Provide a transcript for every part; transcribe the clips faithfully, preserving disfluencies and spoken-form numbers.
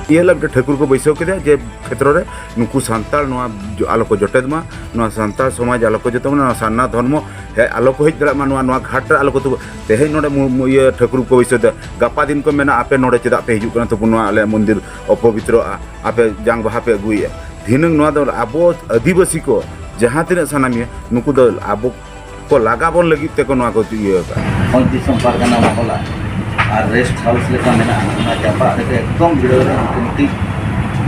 ᱤᱭᱟᱹ ᱞᱟᱹᱜᱤᱫ ᱴᱷᱟᱹᱠᱩᱨ ᱠᱚ ᱵᱟᱹᱭᱥᱟᱹᱣ ᱠᱮᱫᱟ ᱡᱮ ᱠᱷᱮᱛᱨᱚ ᱨᱮ ᱱᱩᱠᱩ ᱥᱟᱱᱛᱟᱲ ᱱᱚᱣᱟ ᱡᱚ-, ᱟᱞᱚ ᱠᱚ ᱡᱚᱴᱮᱫ ᱢᱟ, ᱱᱚᱣᱟ ᱥᱟᱱᱛᱟᱲ ᱥᱚᱢᱟᱡᱽ ᱟᱞᱚ ᱠᱚ ᱡᱚᱴᱮᱫ ᱢᱟ, ᱱᱚᱣᱟ ᱥᱟᱨᱱᱟ ᱫᱷᱚᱨᱢᱚ ᱦᱮᱡ ᱟᱞᱚ ᱠᱚ ᱦᱮᱡ ᱫᱟᱲᱮᱭᱟᱜ ᱢᱟ, ᱱᱚᱣᱟ, ᱱᱚᱣᱟ ᱜᱷᱟᱴ ᱨᱮ ᱟᱞᱚ ᱠᱚ ᱛᱩᱵᱟ᱾ ᱛᱮᱦᱮᱧ ᱱᱚᱰᱮ ᱢᱩ-, ᱢᱩ-, ᱤᱭᱟᱹ ᱴᱷᱟᱹᱠᱩᱨ ᱠᱚ ᱵᱟᱹᱭᱥᱟᱹᱣ ᱫᱟ, ᱜᱟᱯᱟ ᱫᱤᱱ ᱠᱚ ᱢᱮᱱᱟ, "ᱟᱯᱮ ᱱᱚᱰᱮ ᱪᱮᱫᱟᱜ ᱯᱮ ᱦᱤᱡᱩᱜ ᱠᱟᱱᱟ ᱛᱟᱵᱚᱱ, ᱱᱚᱣᱟ ᱟᱞᱮᱭᱟᱜ ᱢᱚᱱᱫᱤᱨ ᱚᱯᱚᱵᱤᱛᱨᱚᱜᱼᱟ, ᱟᱯᱮ ᱡᱟᱝ ᱵᱟᱦᱟ ᱯᱮ ᱟᱹᱜᱩᱭᱮᱫᱼᱟ?" ᱫᱷᱤᱱᱟᱹᱝ ᱱᱚᱣᱟ ᱫᱚ ᱟᱵᱚ ᱟᱹᱫᱤᱵᱟᱹᱥᱤ ᱠᱚ ᱡᱟᱦᱟᱸ ᱛᱤᱱᱟᱹᱜ ᱥᱟᱱᱟᱢᱤᱭᱟᱹ, ᱱᱩᱠᱩ ᱫᱚ ᱟᱵᱚ ᱠᱚ ᱞᱟᱜᱟ ᱵᱚᱱ ᱞᱟᱹᱜᱤᱫ ᱛᱮᱠᱚ ᱱᱚᱣᱟ ᱠᱚ ᱤᱭᱟᱹ ᱟᱠᱟᱫᱼᱟ᱾ ᱵᱷᱚᱸᱡᱽ ᱫᱤᱥᱚᱢ ᱯᱟᱨᱜᱟᱱᱟ ᱢᱚᱦᱚᱞᱟ ᱟᱨ ᱨᱮᱥᱴ ᱦᱟᱣᱩᱥ ᱞᱮᱠᱟ ᱢᱮᱱᱟᱜᱼᱟ, ᱚᱱᱟ ᱪᱟᱯᱟᱫ ᱨᱮᱜᱮ ᱮᱠᱫᱚᱢ ᱵᱷᱤᱲᱟᱹᱣ ᱨᱮ ᱩᱱᱠᱩ ᱢᱤᱫᱴᱤᱡ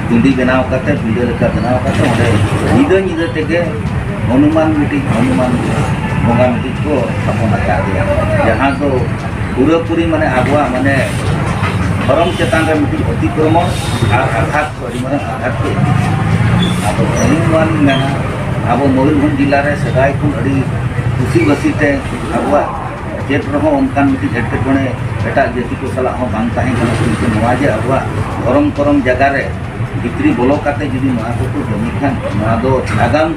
ᱴᱩᱸᱰᱤ ᱵᱮᱱᱟᱣ ᱠᱟᱛᱮ, ᱯᱤᱸᱰᱟᱹ ᱞᱮᱠᱟ ᱵᱮᱱᱟᱣ ᱠᱟᱛᱮ, ᱚᱸᱰᱮ ᱧᱤᱫᱟᱹ ᱧᱤᱫᱟᱹ ᱛᱮᱜᱮ ᱦᱚᱱᱩᱢᱟᱱ, ᱢᱤᱫᱴᱤᱡ ᱦᱚᱱᱩᱢᱟᱱ ᱵᱚᱸᱜᱟ ᱢᱤᱫᱴᱤᱡ ᱠᱚ ᱛᱷᱟᱯᱚᱱ ᱟᱠᱟᱫᱮᱭᱟ, ᱡᱟᱦᱟᱸ ᱫᱚ ᱯᱩᱨᱟᱹᱯᱩᱨᱤ ᱢᱟᱱᱮ ᱟᱵᱚᱣᱟᱜ ᱢᱟᱱᱮ ᱫᱷᱚᱨᱚᱢ ᱪᱮᱛᱟᱱ ᱨᱮ ᱢᱤᱫᱴᱤᱡ ᱚᱛᱤᱠᱨᱚᱢᱚᱱ ᱟᱨ ᱟᱜᱷᱟᱛ ᱠᱚ, ᱟᱹᱰᱤ ᱢᱟᱨᱟᱝ ᱟᱜᱷᱟᱛ ᱠᱚ ᱤᱫᱤᱭᱟ᱾ ᱟᱫᱚ ᱦᱚᱱᱩᱢᱟᱱ ᱢᱮᱱᱟ, ᱟᱵᱚ ᱢᱚᱭᱩᱨᱵᱷᱚᱸᱡᱽ ᱡᱮᱞᱟ ᱨᱮ ᱥᱮᱫᱟᱭ ᱠᱷᱚᱱ ᱟᱹᱰᱤ ᱠᱩᱥᱤᱵᱟᱹᱥᱤ ᱛᱮ ᱟᱵᱚᱣᱟᱜ ᱪᱮᱫ ᱨᱮᱦᱚᱸ ᱚᱱᱠᱟᱱ ᱢᱤᱫᱴᱤᱡ ᱮᱴᱠᱮᱴᱚᱬᱮ ᱮᱴᱟᱜ ᱡᱟᱹᱛᱤ ᱠᱚ ᱥᱟᱞᱟᱜ ᱦᱚᱸ ᱵᱟᱝ ᱛᱟᱦᱮᱸ ᱠᱟᱱᱟ, ᱠᱤᱱᱛᱩ ᱱᱚᱣᱟ ᱡᱮ ᱟᱵᱚᱣᱟᱜ ᱫᱷᱚᱨᱚᱢ ᱠᱚᱨᱚᱢ ᱡᱟᱭᱜᱟ ᱨᱮ ᱵᱷᱤᱛᱨᱤ ᱵᱚᱞᱚ ᱠᱟᱛᱮ ᱡᱩᱫᱤ ᱱᱚᱣᱟ ᱠᱚᱠᱚ ᱠᱟᱹᱢᱤ ᱠᱷᱟᱱ, ᱱᱚᱣᱟ ᱫᱚ ᱟᱜᱟᱢ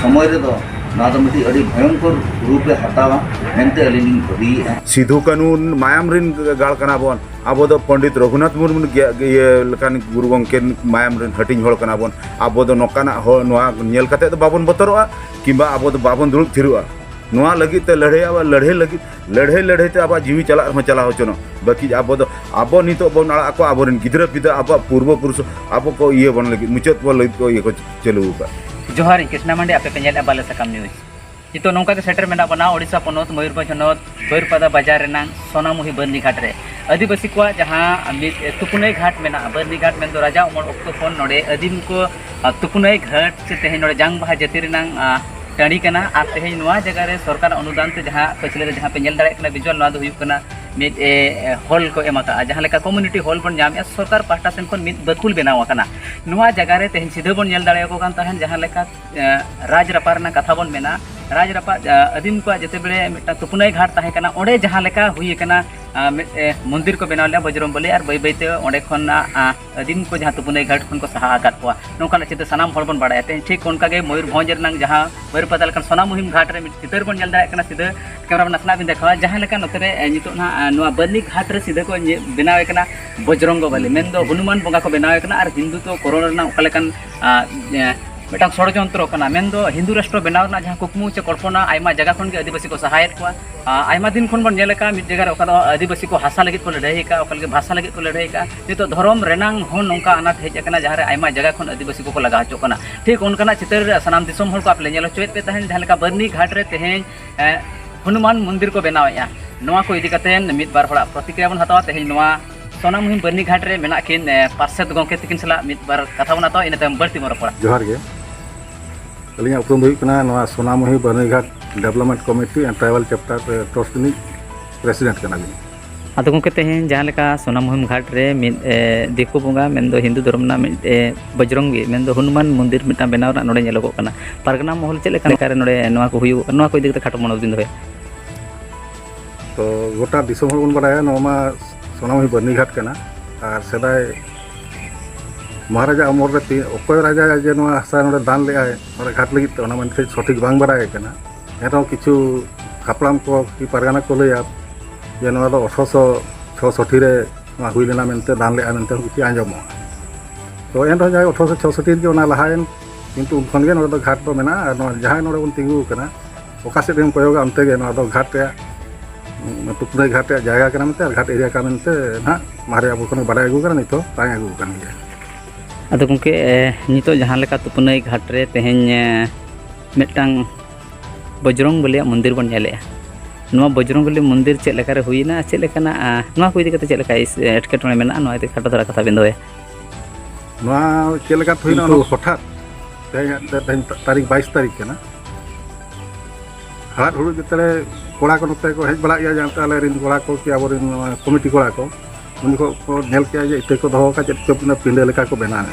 ᱥᱚᱢᱚᱭ ᱨᱮᱫᱚ ᱱᱚᱣᱟ ᱫᱚ ᱢᱤᱫᱴᱤᱡ ᱟᱹᱰᱤ ᱵᱷᱚᱭᱚᱝᱠᱚᱨ ᱨᱩᱯᱮ ᱦᱟᱛᱟᱣᱟ ᱢᱮᱱᱛᱮ ᱟᱹᱞᱤᱧ ᱞᱤᱧ ᱵᱷᱟᱹᱵᱤᱭᱮᱫᱼᱟ᱾ ᱥᱤᱫᱷᱩ ᱠᱟᱹᱱᱩ ᱢᱟᱭᱟᱢ ᱨᱤᱱ ᱜᱟᱲ ᱠᱟᱱᱟ ᱵᱚᱱ, ᱟᱵᱚ ᱫᱚ ᱯᱚᱱᱰᱤᱛ ᱨᱚᱜᱷᱩᱱᱟᱛᱷ ᱢᱩᱨᱢᱩ ᱜᱮ-, ᱤᱭᱟᱹ ᱞᱮᱠᱟᱱ ᱜᱩᱨᱩ ᱜᱚᱢᱠᱮ ᱢᱟᱭᱟᱢ ᱨᱤᱱ ᱦᱟᱹᱴᱤᱧ ᱦᱚᱲ ᱠᱟᱱᱟ ᱵᱚᱱ᱾ ᱟᱵᱚ ᱫᱚ ᱱᱚᱝᱠᱟᱱᱟᱜ ᱦᱚᱲ ᱱᱚᱣᱟ ᱧᱮᱞ ᱠᱟᱛᱮ ᱫᱚ ᱵᱟᱵᱚᱱ ᱵᱚᱛᱚᱨᱚᱜᱼᱟ, ᱠᱤᱝᱵᱟ ᱟᱵᱚ ᱫᱚ ᱵᱟᱵᱚᱱ ᱫᱩᱲᱩᱵ ᱛᱷᱤᱨᱚᱜᱼᱟ᱾ ᱱᱚᱣᱟ ᱞᱟᱹᱜᱤᱫ ᱛᱮ ᱞᱟᱹᱲᱦᱟᱹᱭ, ᱟᱵᱚ ᱞᱟᱹᱲᱦᱟᱹᱭ ᱞᱟᱹᱜᱤᱫ, ᱞᱟᱹᱲᱦᱟᱹᱭ ᱞᱟᱹᱲᱦᱟᱹᱭ ᱛᱮ ᱟᱵᱚᱣᱟᱜ ᱡᱤᱣᱤ ᱪᱟᱞᱟᱜ ᱨᱮᱦᱚᱸ ᱪᱟᱞᱟᱣ ᱦᱚᱪᱚᱱᱚᱜ, ᱵᱟᱹᱠᱤ ᱟᱵᱚ ᱫᱚ, ᱟᱵᱚ ᱱᱤᱛᱚᱜ ᱵᱚᱱ ᱟᱲᱟᱜ ᱟᱠᱚᱣᱟ, ᱟᱵᱚᱨᱮᱱ ᱜᱤᱫᱽᱨᱟᱹ ᱯᱤᱫᱽᱨᱟᱹ, ᱟᱵᱚᱣᱟᱜ ᱯᱩᱨᱵᱚ ᱯᱩᱨᱩᱥ, ᱟᱵᱚ ᱠᱚ ᱤᱭᱟᱹ ᱵᱚᱱ ᱞᱟᱹᱜᱤᱫ, ᱢᱩᱪᱟᱹᱫ ᱵᱚᱱ ᱞᱟᱹᱜᱤᱫ ᱠᱚ ᱤᱭᱟᱹ ᱠᱚ ᱪᱟᱹᱞᱩ ᱟᱠᱟᱫ᱾ ᱡᱚᱦᱟᱨ, ᱤᱧ ᱠᱨᱤᱥᱱᱟ ᱢᱟᱱᱰᱤ, ᱟᱯᱮ ᱯᱮ ᱧᱮᱞᱮᱫᱼᱟ ᱵᱟᱞᱮ ᱥᱟᱠᱟᱢ ᱱᱤᱭᱩᱡᱽ᱾ ᱱᱤᱛᱚᱜ ᱱᱚᱝᱠᱟ ᱜᱮ ᱥᱮᱴᱮᱨ ᱢᱮᱱᱟᱜ ᱵᱚᱱᱟ ᱳᱰᱤᱥᱟ ᱯᱚᱱᱚᱛ ᱢᱚᱭᱩᱨᱵᱷᱚᱸᱡᱽ ᱦᱚᱱᱚᱛ ᱵᱟᱹᱨᱯᱟᱫᱟ ᱵᱟᱡᱟᱨ ᱨᱮᱱᱟᱝ ᱥᱳᱱᱟᱢᱩᱦᱤ ᱵᱟᱹᱨᱱᱤ ᱜᱷᱟᱴ ᱨᱮ ᱟᱹᱫᱤᱵᱟᱹᱥᱤ ᱠᱚᱣᱟᱜ ᱡᱟᱦᱟᱸ ᱢᱤᱫ ᱛᱩᱯᱩᱱᱟᱹᱭ ᱜᱷᱟᱴ ᱢᱮᱱᱟᱜᱼᱟ᱾ ᱵᱟᱹᱨᱱᱤ ᱜᱷᱟᱴ ᱢᱮᱱᱫᱚ ᱨᱟᱡᱟ ᱩᱢᱚᱞ ᱚᱠᱛᱚ ᱠᱷᱚᱱ ᱱᱚᱰᱮ ᱟᱹᱫᱤᱢ ᱠᱚ, ᱟᱨ ᱛᱩᱯᱩᱱᱟᱹᱭ ᱜᱷᱟᱴ ᱥᱮ ᱛᱮᱦᱮᱧ ᱱᱚᱰᱮ ᱡᱟᱝ ᱵᱟᱦᱟ ᱡᱟᱹᱛᱤ ᱨᱮᱱᱟᱝ, ᱟ, ᱴᱟᱺᱰᱤ ᱠᱟᱱᱟ᱾ ᱟᱨ ᱛᱮᱦᱮᱧ ᱱᱚᱣᱟ ᱡᱟᱭᱜᱟ ᱨᱮ ᱥᱚᱨᱠᱟᱨᱟᱜ ᱚᱱᱩᱫᱟᱱ ᱛᱮ ᱡᱟᱦᱟᱸ ᱯᱟᱹᱪᱷᱞᱟᱹ ᱨᱮ ᱡᱟᱦᱟᱸ ᱯᱮ ᱧᱮᱞ ᱫᱟᱲᱮᱭᱟᱜ ᱠᱟᱱᱟ ᱵᱤᱡᱩᱣᱟᱞ, ᱱᱚᱣᱟ ᱫᱚ ᱦᱩᱭᱩᱜ ᱠᱟᱱᱟ ᱢᱤᱫ, ᱮ, ᱦᱚᱞ ᱠᱚ ᱮᱢ ᱟᱠᱟᱫᱼᱟ, ᱡᱟᱦᱟᱸ ᱞᱮᱠᱟ ᱠᱚᱢᱤᱭᱩᱱᱤᱴᱤ ᱦᱚᱞ ᱵᱚᱱ ᱧᱟᱢᱮᱫᱼᱟ ᱥᱚᱨᱠᱟᱨ ᱯᱟᱦᱴᱟ ᱥᱮᱱ ᱠᱷᱚᱱ ᱢᱤᱫ ᱵᱟᱹᱠᱷᱩᱞ ᱵᱮᱱᱟᱣ ᱟᱠᱟᱱᱟ᱾ ᱱᱚᱣᱟ ᱡᱟᱭᱜᱟ ᱨᱮ ᱛᱮᱦᱮᱧ ᱥᱤᱫᱷᱟᱹ ᱵᱚᱱ ᱧᱮᱞ ᱫᱟᱲᱮᱭᱟᱠᱚ ᱠᱟᱱ ᱛᱟᱦᱮᱸᱫ, ᱡᱟᱦᱟᱸ ᱞᱮᱠᱟ ᱮ, ᱨᱟᱡᱽ ᱨᱟᱯᱟᱜ ᱨᱮᱱᱟᱜ ᱠᱟᱛᱷᱟ ᱵᱚᱱ ᱢᱮᱱᱟ, ᱨᱟᱡᱽ ᱨᱟᱯᱟᱜ, ᱮ, ᱟᱹᱫᱤᱢ ᱠᱚᱣᱟᱜ ᱡᱮᱛᱮ ᱵᱮᱲᱮ ᱢᱤᱫᱴᱟᱝ ᱛᱩᱯᱩᱱᱟᱹᱭ ᱜᱷᱟᱴ ᱛᱟᱦᱮᱸ ᱠᱟᱱᱟ, ᱚᱸᱰᱮ ᱡᱟᱦᱟᱸ ᱞᱮᱠᱟ ᱦᱩᱭ ᱟᱠᱟᱱᱟ, ᱟᱸ, ᱢᱤᱫ, ᱮ, ᱢᱚᱱᱫᱤᱨ ᱠᱚ ᱵᱮᱱᱟᱣ ᱞᱮᱫᱼᱟ ᱵᱚᱡᱽᱨᱚᱝ ᱵᱚᱞᱤ, ᱟᱨ ᱵᱟᱹᱭ ᱵᱟᱹᱭᱛᱮ ᱚᱸᱰᱮ ᱠᱷᱚᱱᱟᱜ, ᱟᱸ, ᱟᱹᱫᱤᱢ ᱠᱚ ᱡᱟᱦᱟᱸ ᱛᱩᱯᱩᱱᱟᱹᱭ ᱜᱷᱟᱴ ᱠᱷᱚᱱ ᱠᱚ ᱥᱟᱦᱟ ᱟᱠᱟᱫ ᱠᱚᱣᱟ, ᱱᱚᱝᱠᱟᱱᱟᱜ ᱪᱤᱛᱟᱹ ᱥᱟᱱᱟᱢ ᱦᱚᱲ ᱵᱚᱱ ᱵᱟᱲᱟᱭᱟ᱾ ᱛᱮᱦᱮᱧ ᱴᱷᱤᱠ ᱚᱱᱠᱟᱜᱮ ᱢᱚᱭᱩᱨᱵᱷᱚᱸᱡᱽ ᱨᱮᱱᱟᱜ ᱡᱟᱦᱟᱸ ᱵᱟᱹᱨᱩᱯᱟᱫᱟ ᱞᱮᱠᱟᱱ ᱥᱚᱱᱟ ᱢᱩᱦᱤᱢ ᱜᱷᱟᱴ ᱨᱮ ᱢᱤᱫ ᱪᱤᱛᱟᱹᱨ ᱵᱚᱱ ᱧᱮᱞ ᱫᱟᱲᱮᱭᱟᱜ ᱠᱟᱱᱟ᱾ ᱥᱤᱫᱷᱟᱹ ᱠᱮᱢᱮᱨᱟ ᱢᱮᱱ ᱱᱟᱥᱮᱱᱟᱜ ᱵᱤᱱ ᱫᱮᱠᱷᱟᱣᱟ, ᱡᱟᱦᱟᱸ ᱞᱮᱠᱟ ᱱᱚᱛᱮ ᱨᱮ, ᱮ, ᱱᱤᱛᱚᱜ ᱱᱟᱦᱟᱜ, ᱮ, ᱱᱚᱣᱟ ᱵᱟᱹᱨᱱᱤ ᱜᱷᱟᱴ ᱨᱮ ᱥᱤᱫᱷᱟᱹ ᱠᱚ ᱧᱮ-, ᱵᱮᱱᱟᱣ ᱮ ᱠᱟᱱᱟ ᱵᱚᱡᱽᱨᱚᱝᱜᱚ ᱵᱟᱞᱤ, ᱢᱮᱱᱫᱚ ᱦᱚᱱᱩᱢᱟᱱ ᱵᱚᱸᱜᱟ ᱠᱚ ᱵᱮᱱᱟᱣ ᱮ ᱠᱟᱱᱟ, ᱟᱨ ᱦᱤᱱᱫᱩᱛᱚ ᱠᱚᱨᱚᱱ ᱨᱮᱱᱟᱜ ᱚᱠᱟ ᱞᱮᱠᱟᱱ, ᱟ, ᱮ, ᱢᱤᱫᱴᱟᱝ ᱥᱚᱲᱚᱡᱚᱱᱛᱨᱚ ᱠᱟᱱᱟ, ᱢᱮᱱᱫᱚ ᱦᱤᱱᱫᱩ ᱨᱟᱥᱴᱨᱚ ᱵᱮᱱᱟᱣ ᱨᱮᱱᱟᱜ ᱡᱟᱦᱟᱸ ᱠᱩᱠᱢᱩ ᱪᱮ ᱠᱚᱞᱯᱚᱱᱟ, ᱟᱭᱢᱟ ᱡᱟᱭᱜᱟ ᱠᱷᱚᱱ ᱜᱮ ᱟᱹᱫᱤᱵᱟᱹᱥᱤ ᱠᱚ ᱥᱟᱦᱟᱭᱮᱫ ᱠᱚᱣᱟ᱾ ᱟ, ᱟᱭᱢᱟ ᱫᱤᱱ ᱠᱷᱚᱱ ᱵᱚᱱ ᱧᱮᱞ ᱟᱠᱟᱫᱼᱟ, ᱢᱤᱫ ᱡᱟᱭᱜᱟ ᱨᱮ ᱚᱠᱟ ᱫᱚ ᱟᱹᱫᱤᱵᱟᱹᱥᱤ ᱠᱚ ᱦᱟᱥᱟ ᱞᱟᱹᱜᱤᱫ ᱠᱚ ᱞᱟᱹᱲᱦᱟᱹᱭ ᱟᱠᱟᱫᱼᱟ, ᱚᱠᱟ ᱞᱟᱹᱜᱤᱫ ᱵᱷᱟᱥᱟ ᱞᱟᱹᱜᱤᱫ ᱠᱚ ᱞᱟᱹᱲᱦᱟᱹᱭ ᱟᱠᱟᱫᱼᱟ᱾ ᱱᱤᱛᱚᱜ ᱫᱷᱚᱨᱚᱢ ᱨᱮᱱᱟᱝ ᱦᱚᱸ ᱱᱚᱝᱠᱟ ᱟᱱᱟᱴ ᱦᱮᱡ ᱟᱠᱟᱱᱟ, ᱡᱟᱦᱟᱸ ᱨᱮ ᱟᱭᱢᱟ ᱡᱟᱭᱜᱟ ᱠᱷᱚᱱ ᱟᱹᱫᱤᱵᱟᱹᱥᱤ ᱠᱚᱠᱚ ᱞᱟᱜᱟ ᱦᱚᱪᱚᱜ ᱠᱟᱱᱟ᱾ ᱴᱷᱤᱠ ᱚᱱᱠᱟᱱᱟᱜ ᱪᱤᱛᱟᱹᱨ ᱥᱟᱱᱟᱢ ᱫᱤᱥᱚᱢ ᱦᱚᱲ ᱠᱚ ᱟᱯᱮ ᱞᱮ ᱧᱮᱞ ᱦᱚᱪᱚᱭᱮᱫ ᱯᱮ ᱛᱟᱦᱮᱸᱫ, ᱡᱟᱦᱟᱸ ᱞᱮᱠᱟ ᱵᱟᱹᱨᱱᱤ ᱜᱷᱟᱴ ᱨᱮ ᱛᱮᱦᱮᱧ, ᱮ, ᱦᱚᱱᱩᱢᱟᱱ ᱢᱚᱱᱫᱤᱨ ᱠᱚ ᱵᱮᱱᱟᱣᱮᱫᱼᱟ᱾ ᱱᱚᱣᱟ ᱠᱚ ᱤᱫᱤ ᱠᱟᱛᱮ ᱢᱤᱫ ᱵᱟᱨ ᱦᱚᱲᱟᱜ ᱯᱨᱚᱛᱤᱠᱨᱤᱭᱟ ᱵᱚᱱ ᱦᱟᱛᱟᱣᱟ᱾ ᱛᱮᱦᱮᱧ ᱱᱚᱣᱟ ᱥᱚᱱᱟ ᱢᱩᱦᱤᱢ ᱵᱟᱹᱨᱱᱤ ᱜᱷᱟᱴ ᱨᱮ ᱢᱮᱱᱟᱜ ᱠᱤᱱ, ᱮ, ᱯᱟᱨᱥᱮᱛ ᱜᱚᱢᱠᱮ ᱛᱤᱠᱤᱱ ᱥᱟᱞᱟᱜ ᱢᱤᱫ ᱵᱟᱨ ᱠᱟᱛᱷᱟ ᱵᱚᱱ ᱦᱟᱛᱟᱣᱟ, ᱤᱱᱟᱹ ᱛᱟᱭᱚᱢ ᱵᱟᱹᱲᱛᱤ ᱵᱚᱱ ᱨᱚᱯᱚᱲᱟ᱾ ᱡᱚᱦᱟᱨ ᱜᱮ᱾ ᱟᱹᱞᱤᱧᱟᱜ ᱩᱯᱨᱩᱢ ᱫᱚ ᱦᱩᱭᱩᱜ ᱠᱟᱱᱟ ᱱᱚᱣᱟ ᱥᱚᱱᱟᱢᱩᱦᱤ ᱵᱟᱹᱨᱱᱤᱜᱷᱟᱴ Development Committee and Tribal Chapter, A, Trust ᱨᱤᱱᱤᱡ president ᱠᱟᱱᱟᱞᱤᱧ᱾ ᱟᱫᱚ ᱜᱚᱢᱠᱮ, ᱛᱮᱦᱮᱧ ᱡᱟᱦᱟᱸ ᱞᱮᱠᱟ ᱥᱚᱱᱟᱢᱩᱦᱤᱢ ᱜᱷᱟᱴ ᱨᱮ ᱢᱤᱫ, ᱮ, ᱫᱤᱠᱩ ᱵᱚᱸᱜᱟ, ᱢᱮᱱᱫᱚ ᱦᱤᱱᱫᱩ ᱫᱷᱚᱨᱚᱢ ᱨᱮᱱᱟᱜ ᱢᱤᱫ, ᱮ, ᱵᱚᱡᱽᱨᱚᱝᱜᱤ, ᱢᱮᱱᱫᱚ ᱦᱚᱱᱩᱢᱟᱱ ᱢᱚᱱᱫᱤᱨ ᱢᱤᱫᱴᱟᱝ ᱵᱮᱱᱟᱣ ᱨᱮᱱᱟᱜ ᱱᱚᱰᱮ ᱧᱮᱞᱚᱜᱚᱜ ᱠᱟᱱᱟ᱾ ᱯᱟᱨᱜᱟᱱᱟ ᱢᱚᱦᱚᱞ ᱪᱮᱫ ᱞᱮᱠᱟ ᱞᱮᱠᱟᱨᱮ ᱱᱚᱰᱮ ᱱᱚᱣᱟ ᱠᱚ ᱦᱩᱭᱩᱜᱚᱜ ᱠᱟᱱᱟ, ᱱᱚᱣᱟ ᱠᱚ ᱤᱫᱤ ᱠᱟᱛᱮ ᱠᱷᱟᱴᱚ ᱢᱚᱱᱚᱵᱷᱟᱵ ᱵᱤᱱ ᱫᱚᱦᱚᱭᱟ? ᱛᱚ, ᱜᱚᱴᱟ ᱫᱤᱥᱚᱢ ᱦᱚᱲ ᱵᱚᱱ ᱵᱟᱲᱟᱭᱟ, ᱱᱚᱣᱟ ᱢᱟ ᱥᱚᱱᱟᱢᱩᱦᱤ ᱵᱟᱹᱨᱱᱤ ᱜᱷᱟᱴ ᱠᱟᱱᱟ᱾ ᱟᱨ ᱥᱮᱫᱟᱭ ᱢᱚᱦᱟᱨᱟᱡᱟ ᱟᱢᱚᱞ ᱨᱮ ᱛᱤ-, ᱚᱠᱚᱭ ᱨᱟᱡᱟ ᱡᱮ ᱱᱚᱣᱟ ᱦᱟᱥᱟ ᱱᱚᱰᱮ ᱫᱟᱱ ᱞᱮᱫᱟᱭ ᱱᱚᱰᱮ ᱜᱷᱟᱴ ᱞᱟᱹᱜᱤᱫ ᱛᱮ, ᱚᱱᱟ ᱢᱟ ᱱᱤᱛ ᱥᱚᱴᱷᱤᱠ ᱵᱟᱝ ᱵᱟᱲᱟᱭ ᱠᱟᱱᱟ᱾ ᱮᱱᱨᱮᱦᱚᱸ ᱠᱤᱪᱷᱩ ᱦᱟᱯᱲᱟᱢ ᱠᱚ ᱠᱤ ᱯᱟᱨᱜᱟᱱᱟ ᱠᱚ ᱞᱟᱹᱭᱟ ᱡᱮ ᱱᱚᱣᱟ ᱫᱚ ᱟᱴᱷᱨᱚᱥᱚ ᱪᱷᱚᱥᱚᱴᱴᱤ ᱨᱮ ᱱᱚᱣᱟ ᱦᱩᱭ ᱞᱮᱱᱟ ᱢᱮᱱᱛᱮ, ᱫᱟᱱ ᱞᱮᱫᱼᱟ ᱢᱮᱱᱛᱮ ᱦᱚᱸ ᱠᱤᱪᱷᱩ ᱟᱸᱡᱚᱢᱚᱜᱼᱟ᱾ ᱛᱚ ᱮᱱᱨᱮᱦᱚᱸ ᱡᱟᱦᱟᱸ ᱟᱴᱷᱨᱚᱥᱚ ᱪᱷᱚᱥᱚᱴᱴᱤ ᱨᱮᱜᱮ ᱚᱱᱟ ᱞᱟᱦᱟᱭᱮᱱ, ᱠᱤᱱᱛᱩ ᱩᱱ ᱠᱷᱚᱱ ᱜᱮ ᱱᱚᱰᱮ ᱫᱚ ᱜᱷᱟᱴ ᱫᱚ ᱢᱮᱱᱟᱜᱼᱟ᱾ ᱟᱨ ᱱᱚᱣᱟ ᱡᱟᱦᱟᱸᱭ ᱱᱚᱰᱮ ᱵᱚᱱ ᱛᱤᱸᱜᱩ ᱟᱠᱟᱱᱟ, ᱚᱠᱟ ᱥᱮᱫ ᱜᱮᱢ ᱠᱚᱭᱚᱜᱟ, ᱚᱱᱛᱮ ᱜᱮ ᱱᱚᱣᱟ ᱫᱚ ᱜᱷᱟᱴ ᱨᱮᱭᱟᱜ, ᱩᱸ, ᱛᱩᱯᱩᱱᱟᱹᱭ ᱜᱷᱟᱴ ᱨᱮᱭᱟᱜ ᱡᱟᱭᱜᱟ ᱠᱟᱱᱟ ᱢᱮᱱᱛᱮ, ᱟᱨ ᱜᱷᱟᱴ area ᱠᱟᱱᱟ ᱢᱮᱱᱛᱮ ᱱᱟᱦᱟᱜ ᱢᱟᱨᱮ ᱟᱵᱚ ᱠᱷᱚᱱ ᱵᱟᱰᱟᱭ ᱟᱹᱜᱩ ᱠᱟᱱᱟ, ᱱᱤᱛ ᱦᱚᱸ ᱛᱟᱦᱮᱸ ᱟᱹᱜᱩ ᱠᱟᱱ ᱜᱮᱭᱟ᱾ ᱟᱫᱚ ᱜᱚᱢᱠᱮ, ᱮ, ᱱᱤᱛᱚᱜ ᱡᱟᱦᱟᱸ ᱞᱮᱠᱟ ᱛᱩᱯᱩᱱᱟᱹᱭ ᱜᱷᱟᱴ ᱨᱮ ᱛᱮᱦᱮᱧ, ᱮ, ᱢᱤᱫᱴᱟᱝ ᱵᱚᱡᱽᱨᱚᱝ ᱵᱚᱞᱤᱭᱟᱜ ᱢᱚᱱᱫᱤᱨ ᱵᱚᱱ ᱧᱮᱞᱮᱜᱼᱟ, ᱱᱚᱣᱟ ᱵᱚᱡᱽᱨᱚᱝ ᱵᱚᱞᱤ ᱢᱚᱱᱫᱤᱨ ᱪᱮᱫ ᱞᱮᱠᱟᱨᱮ ᱦᱩᱭᱮᱱᱟ, ᱪᱮᱫ ᱞᱮᱠᱟᱱᱟᱜ, ᱟ, ᱱᱚᱣᱟ ᱠᱚ ᱤᱫᱤ ᱠᱟᱛᱮ ᱪᱮᱫ ᱞᱮᱠᱟ ᱤᱥ-, ᱮᱴᱠᱮᱴᱚᱬᱮ ᱢᱮᱱᱟᱜᱼᱟ, ᱱᱚᱣᱟ ᱤᱫᱤ ᱠᱟᱛᱮ ᱠᱷᱟᱴᱚ ᱫᱷᱟᱨᱟ ᱠᱟᱛᱷᱟ ᱵᱤᱱ ᱫᱚᱦᱚᱭᱟ? ᱱᱚᱣᱟ ᱪᱮᱫ ᱞᱮᱠᱟ ᱦᱩᱭᱱᱟ, ᱠᱤᱱᱛᱩ ᱚᱱᱟ ᱦᱚᱴᱟᱛ ᱛᱮᱦᱮᱧ, ᱛᱮᱦᱮᱧ ᱛᱟᱹᱨᱤᱠᱷ ᱵᱟᱭᱤᱥ ᱛᱟᱹᱨᱤᱠᱷ ᱠᱟᱱᱟ᱾ ᱦᱟᱲᱟᱫ ᱦᱩᱲᱩ ᱡᱮᱛᱮ ᱠᱚᱲᱟ ᱠᱚ ᱱᱚᱛᱮ ᱠᱚ ᱦᱮᱡ ᱵᱟᱲᱟᱜ ᱜᱮᱭᱟ, ᱡᱟᱦᱟᱸᱛᱮ ᱟᱞᱮ ᱨᱮᱱ ᱠᱚᱲᱟ ᱠᱚ ᱠᱤ ᱟᱵᱚᱨᱮᱱ ᱱᱚᱣᱟ ᱠᱚᱢᱤᱴᱤ ᱠᱚᱲᱟ ᱠᱚ, ᱩᱱ ᱡᱚᱠᱷᱚᱱ ᱠᱚ ᱧᱮᱞ ᱠᱮᱜᱼᱟ ᱡᱮ ᱤᱴᱟᱹ ᱠᱚ ᱫᱚᱦᱚ ᱟᱠᱟᱫ, ᱪᱮᱫ ᱪᱚ ᱯᱤᱸᱰᱟᱹ ᱞᱮᱠᱟ ᱠᱚ ᱵᱮᱱᱟᱣᱮᱫ᱾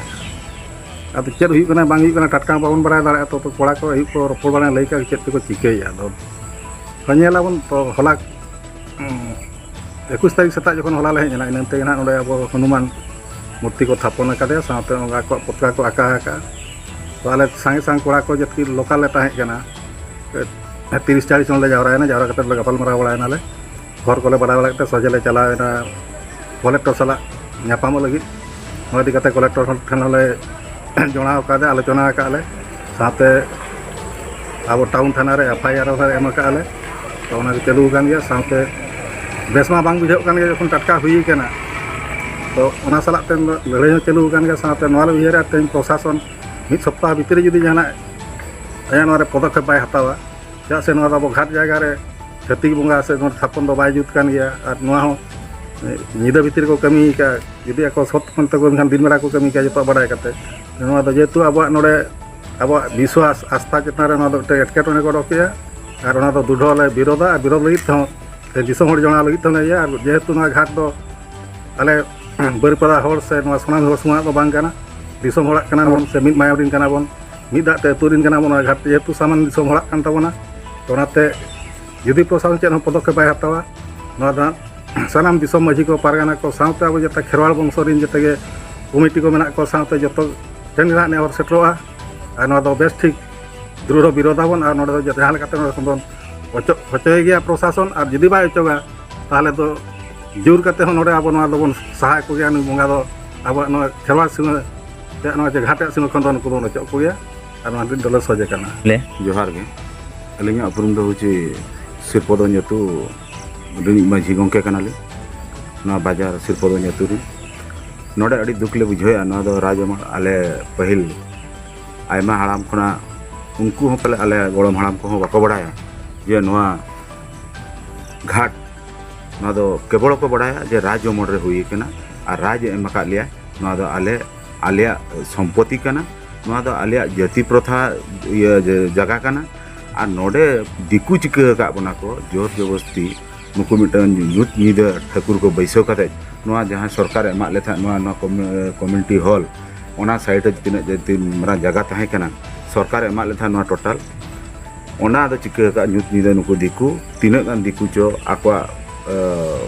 ᱟᱫᱚ ᱪᱮᱫ ᱦᱩᱭᱩᱜ ᱠᱟᱱᱟ ᱵᱟᱝ ᱦᱩᱭᱩᱜ ᱠᱟᱱᱟ ᱴᱟᱴᱠᱟ ᱢᱟ ᱵᱟᱵᱚᱱ ᱵᱟᱲᱟᱭ ᱫᱟᱲᱮᱭᱟᱜᱼᱟ᱾ ᱛᱚ, ᱛᱚ ᱠᱚᱲᱟ ᱠᱚ ᱟᱹᱭᱩᱵ ᱠᱚ ᱨᱚᱯᱚᱲ ᱵᱟᱲᱟ ᱞᱟᱹᱭ ᱠᱟᱜ ᱪᱮᱫ ᱪᱚᱠᱚ ᱪᱤᱠᱟᱹᱭᱮᱫᱼᱟ᱾ ᱟᱫᱚ ᱛᱚ ᱧᱮᱞᱟᱵᱚᱱ ᱛᱚ ᱦᱚᱞᱟ, ᱩᱸ, ᱮᱠᱩᱥ ᱛᱟᱹᱨᱤᱠᱷ ᱥᱮᱛᱟᱜ ᱡᱚᱠᱷᱚᱱ ᱦᱚᱞᱟ ᱞᱮ ᱦᱮᱡ ᱮᱱᱟ, ᱤᱱᱟᱹ ᱛᱮᱜᱮ ᱱᱟᱦᱟᱜ ᱱᱚᱰᱮ ᱟᱵᱚ ᱦᱚᱱᱩᱢᱟᱱ ᱢᱩᱨᱛᱤ ᱠᱚ ᱛᱷᱟᱯᱚᱱ ᱟᱠᱟᱫᱮᱭᱟ, ᱥᱟᱶᱛᱮ ᱚᱱᱟ ᱠᱚᱣᱟᱜ ᱯᱚᱛᱠᱟ ᱠᱚ ᱟᱸᱠᱟ ᱟᱠᱟᱫᱼᱟ᱾ ᱛᱚ ᱟᱞᱮ ᱥᱟᱸᱜᱮ ᱥᱟᱝ ᱠᱚᱲᱟ ᱠᱚ ᱡᱮᱛᱠᱤ ᱞᱳᱠᱟᱞ ᱞᱮ ᱛᱟᱦᱮᱸ ᱠᱟᱱᱟ, ᱛᱤᱨᱤᱥ ᱪᱟᱞᱤᱥ ᱡᱚᱱ ᱞᱮ ᱡᱟᱣᱨᱟᱭᱮᱱᱟ᱾ ᱡᱟᱣᱨᱟ ᱠᱟᱛᱮ ᱞᱮ ᱜᱟᱯᱟᱞ ᱢᱟᱨᱟᱣ ᱵᱟᱲᱟᱭᱮᱱᱟᱞᱮ, ᱦᱚᱨ ᱠᱚᱞᱮ ᱵᱟᱲᱟᱭ ᱵᱟᱲᱟ ᱠᱟᱛᱮ ᱥᱚᱡᱷᱮ ᱞᱮ ᱪᱟᱞᱟᱣᱮᱱᱟ ᱠᱚᱞᱮᱠᱴᱚᱨ ᱥᱟᱞᱟᱜ ᱧᱟᱯᱟᱢᱚᱜ ᱞᱟᱹᱜᱤᱫ᱾ ᱱᱚᱣᱟ ᱤᱫᱤ ᱠᱟᱛᱮ ᱠᱚᱞᱮᱠᱴᱚᱨ ᱴᱷᱮᱱ ᱦᱚᱸᱞᱮ ᱡᱚᱲᱟᱣ ᱟᱠᱟᱫᱟ, ᱟᱞᱳᱪᱚᱱᱟ ᱟᱠᱟᱫ ᱞᱮ, ᱥᱟᱶᱛᱮ ᱟᱵᱚ ᱴᱟᱣᱩᱱ ᱛᱷᱟᱱᱟ ᱨᱮ ᱮᱯᱷ ᱟᱭ ᱟᱨ ᱦᱚᱸ ᱮᱢ ᱟᱠᱟᱫ ᱞᱮ᱾ ᱛᱚ ᱚᱱᱟ ᱜᱮ ᱪᱟᱹᱞᱩ ᱟᱠᱟᱱ ᱜᱮᱭᱟ᱾ ᱥᱟᱶᱛᱮ ᱵᱮᱥ ᱢᱟ ᱵᱟᱝ ᱵᱩᱡᱷᱟᱹᱜ ᱠᱟᱱ ᱜᱮᱭᱟ ᱡᱚᱠᱷᱚᱱ ᱴᱟᱴᱠᱟ ᱦᱩᱭ ᱠᱟᱱᱟ, ᱛᱚ ᱚᱱᱟ ᱥᱟᱞᱟᱜ ᱛᱮ ᱞᱟᱹᱲᱦᱟᱹᱭ ᱦᱚᱸ ᱪᱟᱹᱞᱩ ᱟᱠᱟᱱ ᱜᱮᱭᱟ᱾ ᱥᱟᱶᱛᱮ ᱱᱚᱣᱟ ᱞᱮ ᱩᱭᱦᱟᱹᱨᱟ ᱛᱮᱦᱮᱧ ᱯᱨᱚᱥᱟᱥᱚᱱ ᱢᱤᱫ ᱥᱚᱯᱛᱟᱦᱚ ᱵᱷᱤᱛᱨᱤ ᱨᱮ ᱡᱩᱫᱤ ᱡᱟᱦᱟᱱᱟᱜ ᱟᱭᱟᱜ ᱱᱚᱣᱟ ᱨᱮ ᱯᱚᱫᱚᱠᱷᱮᱯ ᱵᱟᱭ ᱦᱟᱛᱟᱣᱟ, ᱪᱮᱫᱟᱜ ᱥᱮ ᱱᱚᱣᱟ ᱫᱚ ᱟᱵᱚ ᱜᱷᱟᱴ ᱡᱟᱭᱜᱟ ᱨᱮ ᱪᱷᱟᱹᱛᱤᱠ ᱵᱚᱸᱜᱟ ᱥᱮ ᱱᱚᱣᱟ ᱛᱷᱟᱯᱚᱱ ᱫᱚ ᱵᱟᱭ ᱡᱩᱛ ᱠᱟᱱ ᱜᱮᱭᱟ᱾ ᱟᱨ ᱱᱚᱣᱟ ᱦᱚᱸ ᱧᱤᱫᱟᱹ ᱵᱷᱤᱛᱤᱨ ᱨᱮᱠᱚ ᱠᱟᱹᱢᱤ ᱟᱠᱟᱫ, ᱡᱩᱫᱤ ᱟᱠᱚ ᱥᱚᱛ ᱢᱮᱱᱛᱮ ᱠᱚ ᱢᱮᱱᱠᱷᱟᱱ ᱫᱤᱱ ᱵᱮᱲᱟ ᱠᱚ ᱠᱟᱹᱢᱤ ᱟᱠᱟᱫ ᱡᱚᱛᱚ ᱵᱟᱲᱟᱭ ᱠᱟᱛᱮ᱾ ᱱᱚᱣᱟ ᱫᱚ ᱡᱮᱦᱮᱛᱩ ᱟᱵᱚᱣᱟᱜ ᱱᱚᱰᱮ ᱟᱵᱚᱣᱟᱜ ᱵᱤᱥᱣᱟᱥ ᱟᱥᱛᱷᱟ ᱪᱮᱛᱟᱱ ᱨᱮ ᱱᱚᱣᱟ ᱫᱚ ᱢᱤᱫᱴᱮᱱ ᱮᱴᱠᱮᱴᱚᱬᱮ ᱠᱚ ᱚᱰᱚᱠ ᱠᱮᱫᱼᱟ, ᱟᱨ ᱚᱱᱟ ᱫᱚ ᱫᱩᱰᱷᱚ ᱞᱮ ᱵᱤᱨᱳᱫᱟ᱾ ᱟᱨ ᱵᱤᱨᱳᱫ ᱞᱟᱹᱜᱤᱫ ᱛᱮᱦᱚᱸ ᱛᱮᱦᱮᱧ ᱫᱤᱥᱚᱢ ᱦᱚᱲ ᱡᱚᱲᱟᱣ ᱞᱟᱹᱜᱤᱫ ᱛᱮᱦᱚᱸ ᱞᱮ ᱤᱭᱟᱹᱭᱟ᱾ ᱟᱨ ᱡᱮᱦᱮᱛᱩ ᱱᱚᱣᱟ ᱜᱷᱟᱴ ᱫᱚ ᱟᱞᱮ ᱵᱟᱹᱨᱤᱯᱟᱫᱟ ᱦᱚᱲ ᱥᱮ ᱱᱚᱣᱟ ᱥᱳᱱᱟᱢᱩᱦᱤ ᱦᱚᱲ ᱥᱚᱢᱟᱡᱽ ᱫᱚ ᱵᱟᱝ ᱠᱟᱱᱟ, ᱫᱤᱥᱚᱢ ᱦᱚᱲᱟᱜ ᱠᱟᱱᱟ ᱵᱚᱱ ᱥᱮ ᱢᱤᱫ ᱢᱟᱭᱟᱢ ᱨᱤᱱ ᱠᱟᱱᱟ ᱵᱚᱱ, ᱢᱤᱫ ᱫᱟᱜ ᱛᱮ ᱟᱹᱛᱩ ᱨᱤᱱ ᱠᱟᱱᱟ ᱵᱚᱱ᱾ ᱱᱚᱣᱟ ᱜᱷᱟᱴ ᱡᱮᱦᱮᱛᱩ ᱥᱟᱱᱟᱢ ᱫᱤᱥᱚᱢ ᱦᱚᱲᱟᱜ ᱠᱟᱱ ᱛᱟᱵᱚᱱᱟ, ᱛᱚ ᱚᱱᱟᱛᱮ ᱡᱩᱫᱤ ᱯᱨᱚᱥᱟᱥᱚᱱ ᱪᱮᱫ ᱦᱚᱸ ᱯᱚᱫᱚᱠᱷᱮᱯ ᱵᱟᱭ ᱦᱟᱛᱟᱣᱟ, ᱱᱚᱣᱟ ᱫᱚ ᱦᱟᱸᱜ ᱥᱟᱱᱟᱢ ᱫᱤᱥᱚᱢ ᱢᱟᱹᱡᱷᱤ ᱠᱚ, ᱯᱟᱨᱜᱟᱱᱟ ᱠᱚ ᱥᱟᱶᱛᱮ ᱟᱵᱚ ᱡᱚᱛᱚ ᱠᱷᱮᱨᱣᱟᱲ ᱵᱚᱝᱥᱚ ᱨᱤᱱ ᱡᱚᱛᱚ ᱜᱮ ᱠᱚᱢᱤᱴᱤ ᱠᱚ ᱢᱮᱱᱟᱜ ᱠᱚ ᱥᱟᱶᱛᱮ ᱡᱚᱛᱚ ᱴᱷᱮᱱ ᱜᱮ ᱦᱟᱸᱜ ᱱᱮᱦᱚᱨ ᱥᱮᱴᱮᱨᱚᱜᱼᱟ᱾ ᱟᱨ ᱱᱚᱣᱟ ᱫᱚ ᱵᱮᱥ ᱴᱷᱤᱠ ᱫᱨᱩᱲᱦᱚ ᱵᱤᱨᱳᱫᱷᱟᱵᱚᱱ᱾ ᱟᱨ ᱱᱚᱰᱮ ᱫᱚ ᱡᱟᱦᱟᱸ ᱞᱮᱠᱟᱛᱮ ᱱᱚᱰᱮ ᱠᱷᱚᱱ ᱵᱚᱱ ᱚᱪᱚᱜ ᱦᱚᱪᱚᱭ ᱜᱮᱭᱟ ᱯᱨᱚᱥᱟᱥᱚᱱ᱾ ᱟᱨ ᱡᱩᱫᱤ ᱵᱟᱭ ᱚᱪᱚᱜᱟ, ᱛᱟᱦᱚᱞᱮ ᱫᱚ ᱡᱳᱨ ᱠᱟᱛᱮ ᱦᱚᱸ ᱱᱚᱰᱮ ᱟᱵᱚ ᱱᱚᱣᱟ ᱫᱚᱵᱚᱱ ᱥᱟᱦᱟ ᱠᱚᱜᱮᱭᱟ᱾ ᱱᱩᱭ ᱵᱚᱸᱜᱟ ᱫᱚ ᱟᱵᱚᱣᱟᱜ ᱱᱚᱣᱟ ᱠᱷᱮᱨᱣᱟᱲ ᱥᱤᱢᱟᱹ ᱨᱮᱭᱟᱜ ᱱᱚᱣᱟ ᱡᱮ ᱜᱷᱟᱴ ᱨᱮᱭᱟᱜ ᱥᱤᱢᱟᱹ ᱠᱷᱚᱱ ᱫᱚ ᱱᱩᱠᱩ ᱵᱚᱱ ᱚᱪᱚᱜ ᱠᱚᱜᱮᱭᱟ᱾ ᱟᱨ ᱱᱚᱣᱟ ᱫᱤᱱ ᱫᱚᱞᱮ ᱥᱚᱡᱷᱮ ᱠᱟᱱᱟ᱾ ᱞᱮ ᱡᱚᱦᱟᱨ ᱜᱮ᱾ ᱟᱹᱞᱤᱧᱟᱜ ᱩᱯᱨᱩᱢ ᱫᱚ ᱦᱚᱪᱚᱭ ᱥᱤᱨᱯᱚᱫᱚ ᱧᱟᱹᱛᱩ ᱨᱤᱱᱤᱡ ᱢᱟᱹᱡᱷᱤ ᱜᱚᱢᱠᱮ ᱠᱟᱱᱟᱞᱤᱧ᱾ ᱱᱚᱣᱟ ᱵᱟᱡᱟᱨ ᱥᱤᱨᱯᱚᱫᱚ ᱧᱟᱹᱛᱩ ᱨᱤᱱ᱾ ᱱᱚᱰᱮ ᱟᱹᱰᱤ ᱫᱩᱠ ᱞᱮ ᱵᱩᱡᱷᱟᱹᱣᱮᱫᱼᱟ᱾ ᱱᱚᱣᱟ ᱫᱚ ᱨᱟᱡᱽ ᱟᱢᱚᱞ, ᱟᱞᱮ ᱯᱟᱹᱦᱤᱞ ᱟᱭᱢᱟ ᱦᱟᱲᱟᱢ ᱠᱷᱚᱱᱟᱜ ᱩᱱᱠᱩ ᱦᱚᱸ ᱯᱟᱞᱮ ᱟᱞᱮ ᱜᱚᱲᱚᱢ ᱦᱟᱲᱟᱢ ᱠᱚᱦᱚᱸ ᱵᱟᱠᱚ ᱵᱟᱲᱟᱭᱟ ᱡᱮ ᱱᱚᱣᱟ ᱜᱷᱟᱴ, ᱱᱚᱣᱟ ᱫᱚ ᱠᱮᱵᱚᱞ ᱠᱚ ᱵᱟᱲᱟᱭᱟ ᱡᱮ ᱨᱟᱡᱽ ᱟᱢᱚᱞ ᱨᱮ ᱦᱩᱭ ᱠᱟᱱᱟ ᱟᱨ ᱨᱟᱡᱽ ᱮ ᱮᱢ ᱟᱠᱟᱫ ᱞᱮᱭᱟ᱾ ᱱᱚᱣᱟ ᱫᱚ ᱟᱞᱮ, ᱟᱞᱮᱭᱟᱜ ᱥᱚᱢᱯᱚᱛᱤ ᱠᱟᱱᱟ, ᱱᱚᱣᱟ ᱫᱚ ᱟᱞᱮᱭᱟᱜ ᱡᱟᱹᱛᱤ ᱯᱨᱚᱛᱷᱟ ᱤᱭᱟᱹ ᱡᱮ ᱡᱟᱭᱜᱟ ᱠᱟᱱᱟ᱾ ᱟᱨ ᱱᱚᱰᱮ ᱫᱤᱠᱩ ᱪᱤᱠᱟᱹ ᱟᱠᱟᱫ ᱵᱚᱱᱟ ᱠᱚ ᱡᱳᱨ ᱡᱚᱵᱚᱥᱛᱤ, ᱱᱩᱠᱩ ᱢᱤᱫᱴᱟᱝ ᱧᱩᱛ ᱧᱤᱫᱟᱹ ᱴᱷᱟᱹᱠᱩᱨ ᱠᱚ ᱵᱟᱹᱭᱥᱟᱹᱣ ᱠᱟᱛᱮ ᱱᱚᱣᱟ ᱡᱟᱦᱟᱸ ᱥᱚᱨᱠᱟᱨ ᱮ ᱮᱢᱟᱜ ᱞᱮ ᱛᱟᱦᱮᱸᱫ, ᱱᱚᱣᱟ, ᱱᱚᱣᱟ ᱠᱚᱢ-, community hall, ᱚᱱᱟ side ᱨᱮ ᱛᱤᱱᱟᱹᱜ ᱡᱮ ᱛᱤᱱ ᱢᱟᱨᱟᱝ ᱡᱟᱭᱜᱟ ᱛᱟᱦᱮᱸ ᱠᱟᱱᱟ, ᱥᱚᱨᱠᱟᱨ ᱮ ᱮᱢᱟᱜ ᱞᱮ ᱛᱟᱦᱮᱸᱫ ᱱᱚᱣᱟ total, ᱚᱱᱟ ᱫᱚ ᱪᱤᱠᱟᱹ ᱟᱠᱟᱫ ᱧᱩᱛ ᱧᱤᱫᱟᱹ ᱱᱩᱠᱩ ᱫᱤᱠᱩ ᱛᱤᱱᱟᱹᱜ ᱜᱟᱱ ᱫᱤᱠᱩ ᱪᱚ ᱟᱠᱚᱣᱟᱜ, ᱟᱹ,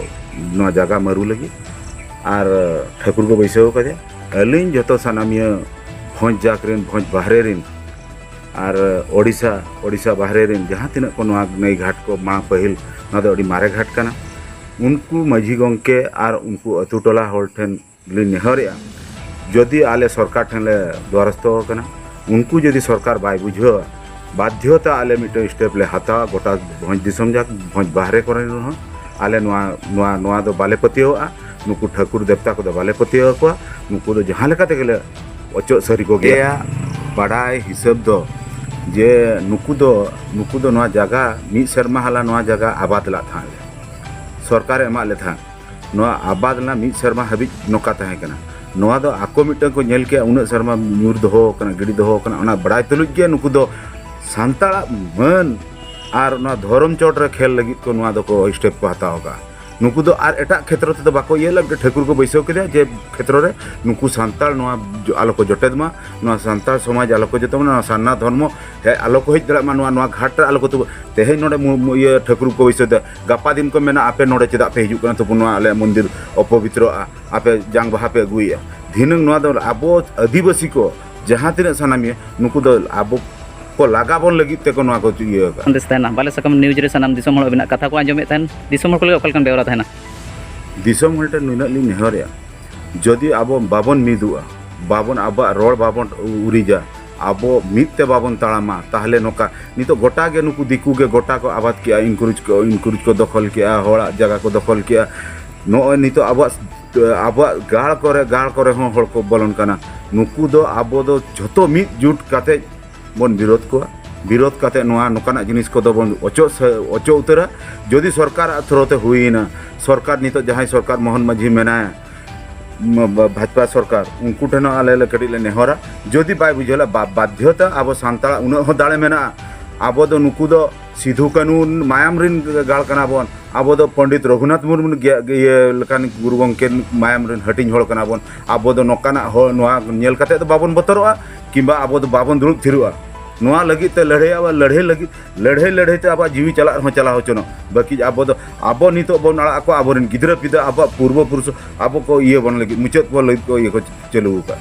ᱱᱚᱣᱟ ᱡᱟᱭᱜᱟ ᱢᱟᱹᱨᱩ ᱞᱟᱹᱜᱤᱫ, ᱟᱨ ᱴᱷᱟᱹᱠᱩᱨ ᱠᱚ ᱵᱟᱹᱭᱥᱟᱹᱣ ᱟᱠᱟᱫᱮᱭᱟ᱾ ᱟᱹᱞᱤᱧ ᱡᱚᱛᱚ ᱥᱟᱱᱟᱢᱤᱭᱟᱹ ᱵᱷᱚᱸᱡᱽ ᱡᱟᱠ ᱨᱮᱱ, ᱵᱷᱚᱸᱡᱽ ᱵᱟᱦᱨᱮ ᱨᱮᱱ, ᱟᱨ ᱳᱰᱤᱥᱟ, ᱳᱰᱤᱥᱟ ᱵᱟᱦᱨᱮ ᱨᱮᱱ ᱡᱟᱦᱟᱸ ᱛᱤᱱᱟᱹᱜ ᱠᱚ ᱱᱚᱣᱟ ᱱᱟᱹᱭ ᱜᱷᱟᱴ ᱠᱚ ᱢᱟᱲᱟᱝ ᱯᱟᱹᱦᱤᱞ, ᱱᱚᱣᱟ ᱫᱚ ᱟᱹᱰᱤ ᱢᱟᱨᱮ ᱜᱷᱟᱴ ᱠᱟᱱᱟ, ᱩᱱᱠᱩ ᱢᱟᱹᱡᱷᱤ ᱜᱚᱢᱠᱮ ᱟᱨ ᱩᱱᱠᱩ ᱟᱹᱛᱩ ᱴᱚᱞᱟ ᱦᱚᱲ ᱴᱷᱮᱱ ᱞᱤᱧ ᱱᱮᱦᱚᱨᱮᱜᱼᱟ, ᱡᱩᱫᱤ ᱟᱞᱮ ᱥᱚᱨᱠᱟᱨ ᱴᱷᱮᱱ ᱞᱮ ᱫᱣᱟᱨᱚᱥᱛᱚ ᱟᱠᱟᱱᱟ, ᱩᱱᱠᱩ ᱡᱩᱫᱤ ᱥᱚᱨᱠᱟᱨ ᱵᱟᱭ ᱵᱩᱡᱷᱟᱹᱣᱟ, ᱵᱟᱫᱽᱫᱷᱚᱛᱟ ᱟᱞᱮ ᱢᱤᱫᱴᱟᱝ step ᱞᱮ ᱦᱟᱛᱟᱣᱟ, ᱜᱚᱴᱟ ᱵᱷᱚᱸᱡᱽ ᱫᱤᱥᱚᱢ ᱡᱟᱠ, ᱵᱷᱚᱸᱡᱽ ᱵᱟᱦᱨᱮ ᱠᱚᱨᱮ ᱨᱮᱦᱚᱸ ᱟᱞᱮ ᱱᱚᱣᱟ, ᱱᱚᱣᱟ, ᱱᱚᱣᱟ ᱫᱚ ᱵᱟᱞᱮ ᱯᱟᱹᱛᱭᱟᱹᱣᱟᱜᱼᱟ᱾ ᱱᱩᱠᱩ ᱴᱷᱟᱹᱠᱩᱨ ᱫᱮᱵᱛᱟ ᱠᱚᱫᱚ ᱵᱟᱞᱮ ᱯᱟᱹᱛᱭᱟᱹᱣ ᱟᱠᱚᱣᱟ᱾ ᱱᱩᱠᱩ ᱫᱚ ᱡᱟᱦᱟᱸ ᱞᱮᱠᱟ ᱛᱮᱜᱮ ᱞᱮ ᱚᱪᱚᱜ ᱥᱟᱹᱨᱤ ᱠᱚᱜᱮᱭᱟ᱾ ᱵᱟᱰᱟᱭ ᱦᱤᱥᱟᱹᱵ ᱫᱚ ᱡᱮ ᱱᱩᱠᱩ ᱫᱚ, ᱱᱩᱠᱩ ᱫᱚ ᱱᱚᱣᱟ ᱡᱟᱭᱜᱟ ᱢᱤᱫ ᱥᱮᱨᱢᱟ ᱦᱟᱞᱟ ᱱᱚᱣᱟ ᱡᱟᱭᱜᱟ ᱟᱵᱟᱫ ᱞᱟᱜ ᱛᱟᱦᱮᱸᱫ ᱞᱮ, ᱥᱚᱨᱠᱟᱨᱮ ᱮᱢᱟᱜ ᱞᱮ ᱛᱟᱦᱮᱸᱫ᱾ ᱱᱚᱣᱟ ᱟᱵᱟᱫ ᱞᱮᱱᱟ ᱢᱤᱫ ᱥᱮᱨᱢᱟ ᱦᱟᱹᱵᱤᱡ ᱱᱚᱝᱠᱟ ᱛᱟᱦᱮᱸ ᱠᱟᱱᱟ᱾ ᱱᱚᱣᱟ ᱫᱚ ᱟᱠᱚ ᱢᱤᱫᱴᱟᱝ ᱠᱚ ᱧᱮᱞ ᱠᱮᱜᱼᱟ, ᱩᱱᱟᱹᱜ ᱥᱮᱨᱢᱟ ᱧᱩᱨ ᱫᱚᱦᱚ ᱟᱠᱟᱱᱟ, ᱜᱤᱰᱤ ᱫᱚᱦᱚ ᱟᱠᱟᱱᱟ, ᱚᱱᱟ ᱵᱟᱲᱟᱭ ᱛᱩᱞᱩᱡ ᱜᱮ ᱱᱩᱠᱩ ᱫᱚ ᱥᱟᱱᱛᱟᱲᱟᱜ ᱢᱟᱹᱱ ᱟᱨ ᱱᱚᱣᱟ ᱫᱷᱚᱨᱚᱢ ᱪᱚᱴ ᱨᱮ ᱠᱷᱮᱞ ᱞᱟᱹᱜᱤᱫ ᱠᱚ ᱱᱚᱣᱟ ᱫᱚᱠᱚ step ᱠᱚ ᱦᱟᱛᱟᱣ ᱟᱠᱟᱫᱼᱟ᱾ ᱱᱩᱠᱩ ᱫᱚ ᱟᱨ ᱮᱴᱟᱜ ᱠᱷᱮᱛᱨᱚ ᱛᱮᱫᱚ ᱵᱟᱠᱚ ᱤᱭᱟᱹ ᱞᱮᱫ, ᱴᱷᱟᱹᱠᱩᱨ ᱠᱚ ᱵᱟᱹᱭᱥᱟᱹᱣ ᱠᱮᱫᱮᱭᱟ ᱡᱮ ᱠᱷᱮᱛᱨᱚ ᱨᱮ ᱱᱩᱠᱩ ᱥᱟᱱᱛᱟᱲ ᱱᱚᱣᱟ ᱡᱚ-, ᱟᱞᱚ ᱠᱚ ᱡᱚᱴᱮᱫ ᱢᱟ, ᱱᱚᱣᱟ ᱥᱟᱱᱛᱟᱲ ᱥᱚᱢᱟᱡᱽ ᱟᱞᱚ ᱠᱚ ᱡᱚᱴᱮᱫ ᱢᱟ, ᱱᱚᱣᱟ ᱥᱟᱨᱱᱟ ᱫᱷᱚᱨᱢᱚ ᱦᱮᱡ ᱟᱞᱚ ᱠᱚ ᱦᱮᱡ ᱫᱟᱲᱮᱭᱟᱜ ᱢᱟ, ᱱᱚᱣᱟ, ᱱᱚᱣᱟ ᱜᱷᱟᱴ ᱨᱮ ᱟᱞᱚ ᱠᱚ ᱛᱩᱵᱩ-, ᱛᱮᱦᱮᱧ ᱱᱚᱰᱮ ᱢᱩ-, ᱢᱩ-, ᱤᱭᱟᱹ ᱴᱷᱟᱹᱠᱩᱨ ᱠᱚ ᱵᱟᱹᱭᱥᱟᱹᱣ ᱫᱟ, ᱜᱟᱯᱟ ᱫᱤᱱ ᱠᱚ ᱢᱮᱱᱟ, "ᱟᱯᱮ ᱱᱚᱰᱮ ᱪᱮᱫᱟᱜ ᱯᱮ ᱦᱤᱡᱩᱜ ᱠᱟᱱᱟ? ᱛᱚᱵᱩ ᱱᱚᱣᱟ ᱟᱞᱮᱭᱟᱜ ᱢᱚᱱᱫᱤᱨ ᱚᱯᱚᱵᱤᱛᱨᱚᱜᱼᱟ, ᱟᱯᱮ ᱡᱟᱝ ᱵᱟᱦᱟ ᱯᱮ ᱟᱹᱜᱩᱭᱮᱫᱼᱟ?" ᱫᱷᱤᱱᱟᱹᱝ ᱱᱚᱣᱟ ᱫᱚ ᱟᱵᱚ ᱟᱹᱫᱤᱵᱟᱹᱥᱤ ᱠᱚ ᱡᱟᱦᱟᱸ ᱛᱤᱱᱟᱹᱜ ᱥᱟᱱᱟᱢᱤᱭᱟᱹ, ᱱᱩᱠᱩ ᱫᱚ ᱟᱵᱚ ᱠᱚ ᱞᱟᱜᱟ ᱵᱚᱱ ᱞᱟᱹᱜᱤᱫ ᱛᱮᱠᱚ ᱱᱚᱣᱟ ᱠᱚ ᱤᱭᱟᱹ ᱟᱠᱟᱫᱼᱟ᱾ ᱦᱩᱫᱤᱥ ᱛᱟᱦᱮᱱᱟ, ᱵᱟᱞᱮ ᱥᱟᱠᱟᱢ news ᱨᱮ ᱥᱟᱱᱟᱢ ᱫᱤᱥᱚᱢ ᱦᱚᱲ ᱟᱹᱵᱤᱱᱟᱜ ᱠᱟᱛᱷᱟ ᱠᱚ ᱟᱸᱡᱚᱢᱮᱫ ᱛᱟᱦᱮᱱ, ᱫᱤᱥᱚᱢ ᱦᱚᱲ ᱠᱚ ᱞᱟᱹᱜᱤᱫ ᱚᱠᱟ ᱞᱮᱠᱟᱱ ᱵᱮᱣᱨᱟ ᱛᱟᱦᱮᱱᱟ? ᱫᱤᱥᱚᱢ ᱦᱚᱲ ᱴᱷᱮᱱ ᱱᱩᱱᱟᱹᱜ ᱞᱤᱧ ᱱᱮᱦᱚᱨᱮᱜᱼᱟ, ᱡᱩᱫᱤ ᱟᱵᱚ ᱵᱟᱵᱚᱱ ᱢᱤᱫᱚᱜᱼᱟ, ᱵᱟᱵᱚᱱ, ᱟᱵᱚᱣᱟᱜ ᱨᱚᱲ ᱵᱟᱵᱚᱱ ᱩᱨᱤᱡᱟ, ᱟᱵᱚ ᱢᱤᱫ ᱛᱮ ᱵᱟᱵᱚᱱ ᱛᱟᱲᱟᱢᱟ, ᱛᱟᱦᱚᱞᱮ ᱱᱚᱝᱠᱟ ᱱᱤᱛᱚᱜ ᱜᱚᱴᱟ ᱜᱮ ᱱᱩᱠᱩ ᱫᱤᱠᱩ ᱜᱮ ᱜᱚᱴᱟ ᱠᱚ ᱟᱵᱟᱫ ᱠᱮᱜᱼᱟ, ᱤᱱᱠᱩᱨᱩᱡᱽ ᱠᱚ, ᱤᱱᱠᱩᱨᱩᱡᱽ ᱠᱚ ᱫᱚᱠᱷᱚᱞ ᱠᱮᱜᱼᱟ, ᱦᱚᱲᱟᱜ ᱡᱟᱭᱜᱟ ᱠᱚ ᱫᱚᱠᱷᱚᱞ ᱠᱮᱜᱼᱟ᱾ ᱱᱚᱜᱼᱚᱭ ᱱᱤᱛᱚᱜ ᱟᱵᱚᱣᱟᱜ, ᱟᱵᱚᱣᱟᱜ ᱜᱟᱲ ᱠᱚᱨᱮ, ᱜᱟᱲ ᱠᱚᱨᱮ ᱦᱚᱸ ᱦᱚᱲ ᱠᱚ ᱵᱚᱞᱚᱱ ᱠᱟᱱᱟ᱾ ᱱᱩᱠᱩ ᱫᱚ ᱟᱵᱚ ᱫᱚ ᱡᱷᱚᱛᱚ ᱢᱤᱫ ᱡᱩᱴ ᱠᱟᱛᱮ ᱵᱚᱱ ᱵᱤᱨᱳᱫ ᱠᱚᱣᱟ᱾ ᱵᱤᱨᱳᱫ ᱠᱟᱛᱮ ᱱᱚᱣᱟ ᱱᱚᱝᱠᱟᱱᱟᱜ ᱡᱤᱱᱤᱥ ᱠᱚᱫᱚ ᱵᱚᱱ ᱚᱪᱚᱜ ᱥᱮ ᱚᱪᱚᱜ ᱩᱛᱟᱹᱨᱟ᱾ ᱡᱩᱫᱤ ᱥᱚᱨᱠᱟᱨᱟᱜ ᱛᱷᱨᱳ ᱛᱮ ᱦᱩᱭᱮᱱᱟ, ᱥᱚᱨᱠᱟᱨ ᱱᱤᱛᱚᱜ ᱡᱟᱦᱟᱸᱭ ᱥᱚᱨᱠᱟᱨ ᱢᱳᱦᱚᱱ ᱢᱟᱹᱡᱷᱤ ᱢᱮᱱᱟᱭᱟ, ᱢ-, ᱵ-, ᱵᱷᱟᱡᱽᱯᱟ ᱥᱚᱨᱠᱟᱨ, ᱩᱱᱠᱩ ᱴᱷᱮᱱ ᱦᱚᱸ ᱟᱞᱮ ᱞᱮ ᱠᱟᱹᱴᱤᱡ ᱞᱮ ᱱᱮᱦᱚᱨᱟ᱾ ᱡᱩᱫᱤ ᱵᱟᱭ ᱵᱩᱡᱷᱟᱹᱣ ᱞᱮ, ᱵᱟ-, ᱵᱟᱫᱽᱫᱷᱚᱛᱟ ᱟᱵᱚ ᱥᱟᱱᱛᱟᱲᱟᱜ ᱩᱱᱟᱹᱜ ᱦᱚᱸ ᱫᱟᱲᱮ ᱢᱮᱱᱟᱜᱼᱟ, ᱟᱵᱚ ᱫᱚ ᱱᱩᱠᱩ ᱫᱚ ᱥᱤᱫᱷᱩ ᱠᱟᱹᱱᱩ ᱢᱟᱭᱟᱢ ᱨᱤᱱ ᱜᱟᱲ ᱠᱟᱱᱟ ᱵᱚᱱ᱾ ᱟᱵᱚ ᱫᱚ ᱯᱚᱱᱰᱤᱛ ᱨᱚᱜᱷᱩᱱᱟᱛᱷ ᱢᱩᱨᱢᱩ ᱜᱮ-, ᱤᱭᱟᱹ ᱞᱮᱠᱟᱱ ᱜᱩᱨᱩ ᱜᱚᱢᱠᱮ ᱢᱟᱭᱟᱢ ᱨᱤᱱ ᱦᱟᱹᱴᱤᱧ ᱦᱚᱲ ᱠᱟᱱᱟ ᱵᱚᱱ᱾ ᱟᱵᱚ ᱫᱚ ᱱᱚᱝᱠᱟᱱᱟᱜ ᱦᱚᱲ, ᱱᱚᱣᱟ ᱧᱮᱞ ᱠᱟᱛᱮ ᱫᱚ ᱵᱟᱵᱚᱱ ᱵᱚᱛᱚᱨᱚᱜᱼᱟ, ᱠᱤᱝᱵᱟ ᱟᱵᱚ ᱫᱚ ᱵᱟᱵᱚᱱ ᱫᱩᱲᱩᱵ ᱛᱷᱤᱨᱚᱜᱼᱟ᱾ ᱱᱚᱣᱟ ᱞᱟᱹᱜᱤᱫ ᱛᱮ ᱞᱟᱹᱲᱦᱟᱹᱭᱟ, ᱟᱵᱚ ᱞᱟᱹᱲᱦᱟᱹᱭ ᱞᱟᱹᱜᱤᱫ, ᱞᱟᱹᱲᱦᱟᱹᱭ ᱞᱟᱹᱲᱦᱟᱹᱭ ᱛᱮ ᱟᱵᱚᱣᱟᱜ ᱡᱤᱣᱤ ᱪᱟᱞᱟᱜ ᱨᱮᱦᱚᱸ ᱪᱟᱞᱟᱣ ᱦᱚᱪᱚᱱᱚᱜ, ᱵᱟᱹᱠᱤ ᱟᱵᱚ ᱫᱚ, ᱟᱵᱚ ᱱᱤᱛᱚᱜ ᱵᱚᱱ ᱟᱲᱟᱜ ᱟᱠᱚᱣᱟ, ᱟᱵᱚᱨᱮᱱ ᱜᱤᱫᱽᱨᱟᱹ ᱯᱤᱫᱽᱨᱟᱹ ᱟᱵᱚᱣᱟᱜ ᱯᱩᱨᱵᱚ ᱯᱩᱨᱩᱥ ᱟᱵᱚ ᱠᱚ ᱤᱭᱟᱹ ᱵᱚᱱ ᱞᱟᱹᱜᱤᱫ, ᱢᱩᱪᱟᱹᱫ ᱠᱚ ᱞᱟᱹᱜᱤᱫ ᱠᱚ ᱤᱭᱟᱹ ᱠᱚ ᱪᱟᱹᱞᱩ ᱟᱠᱟᱫ᱾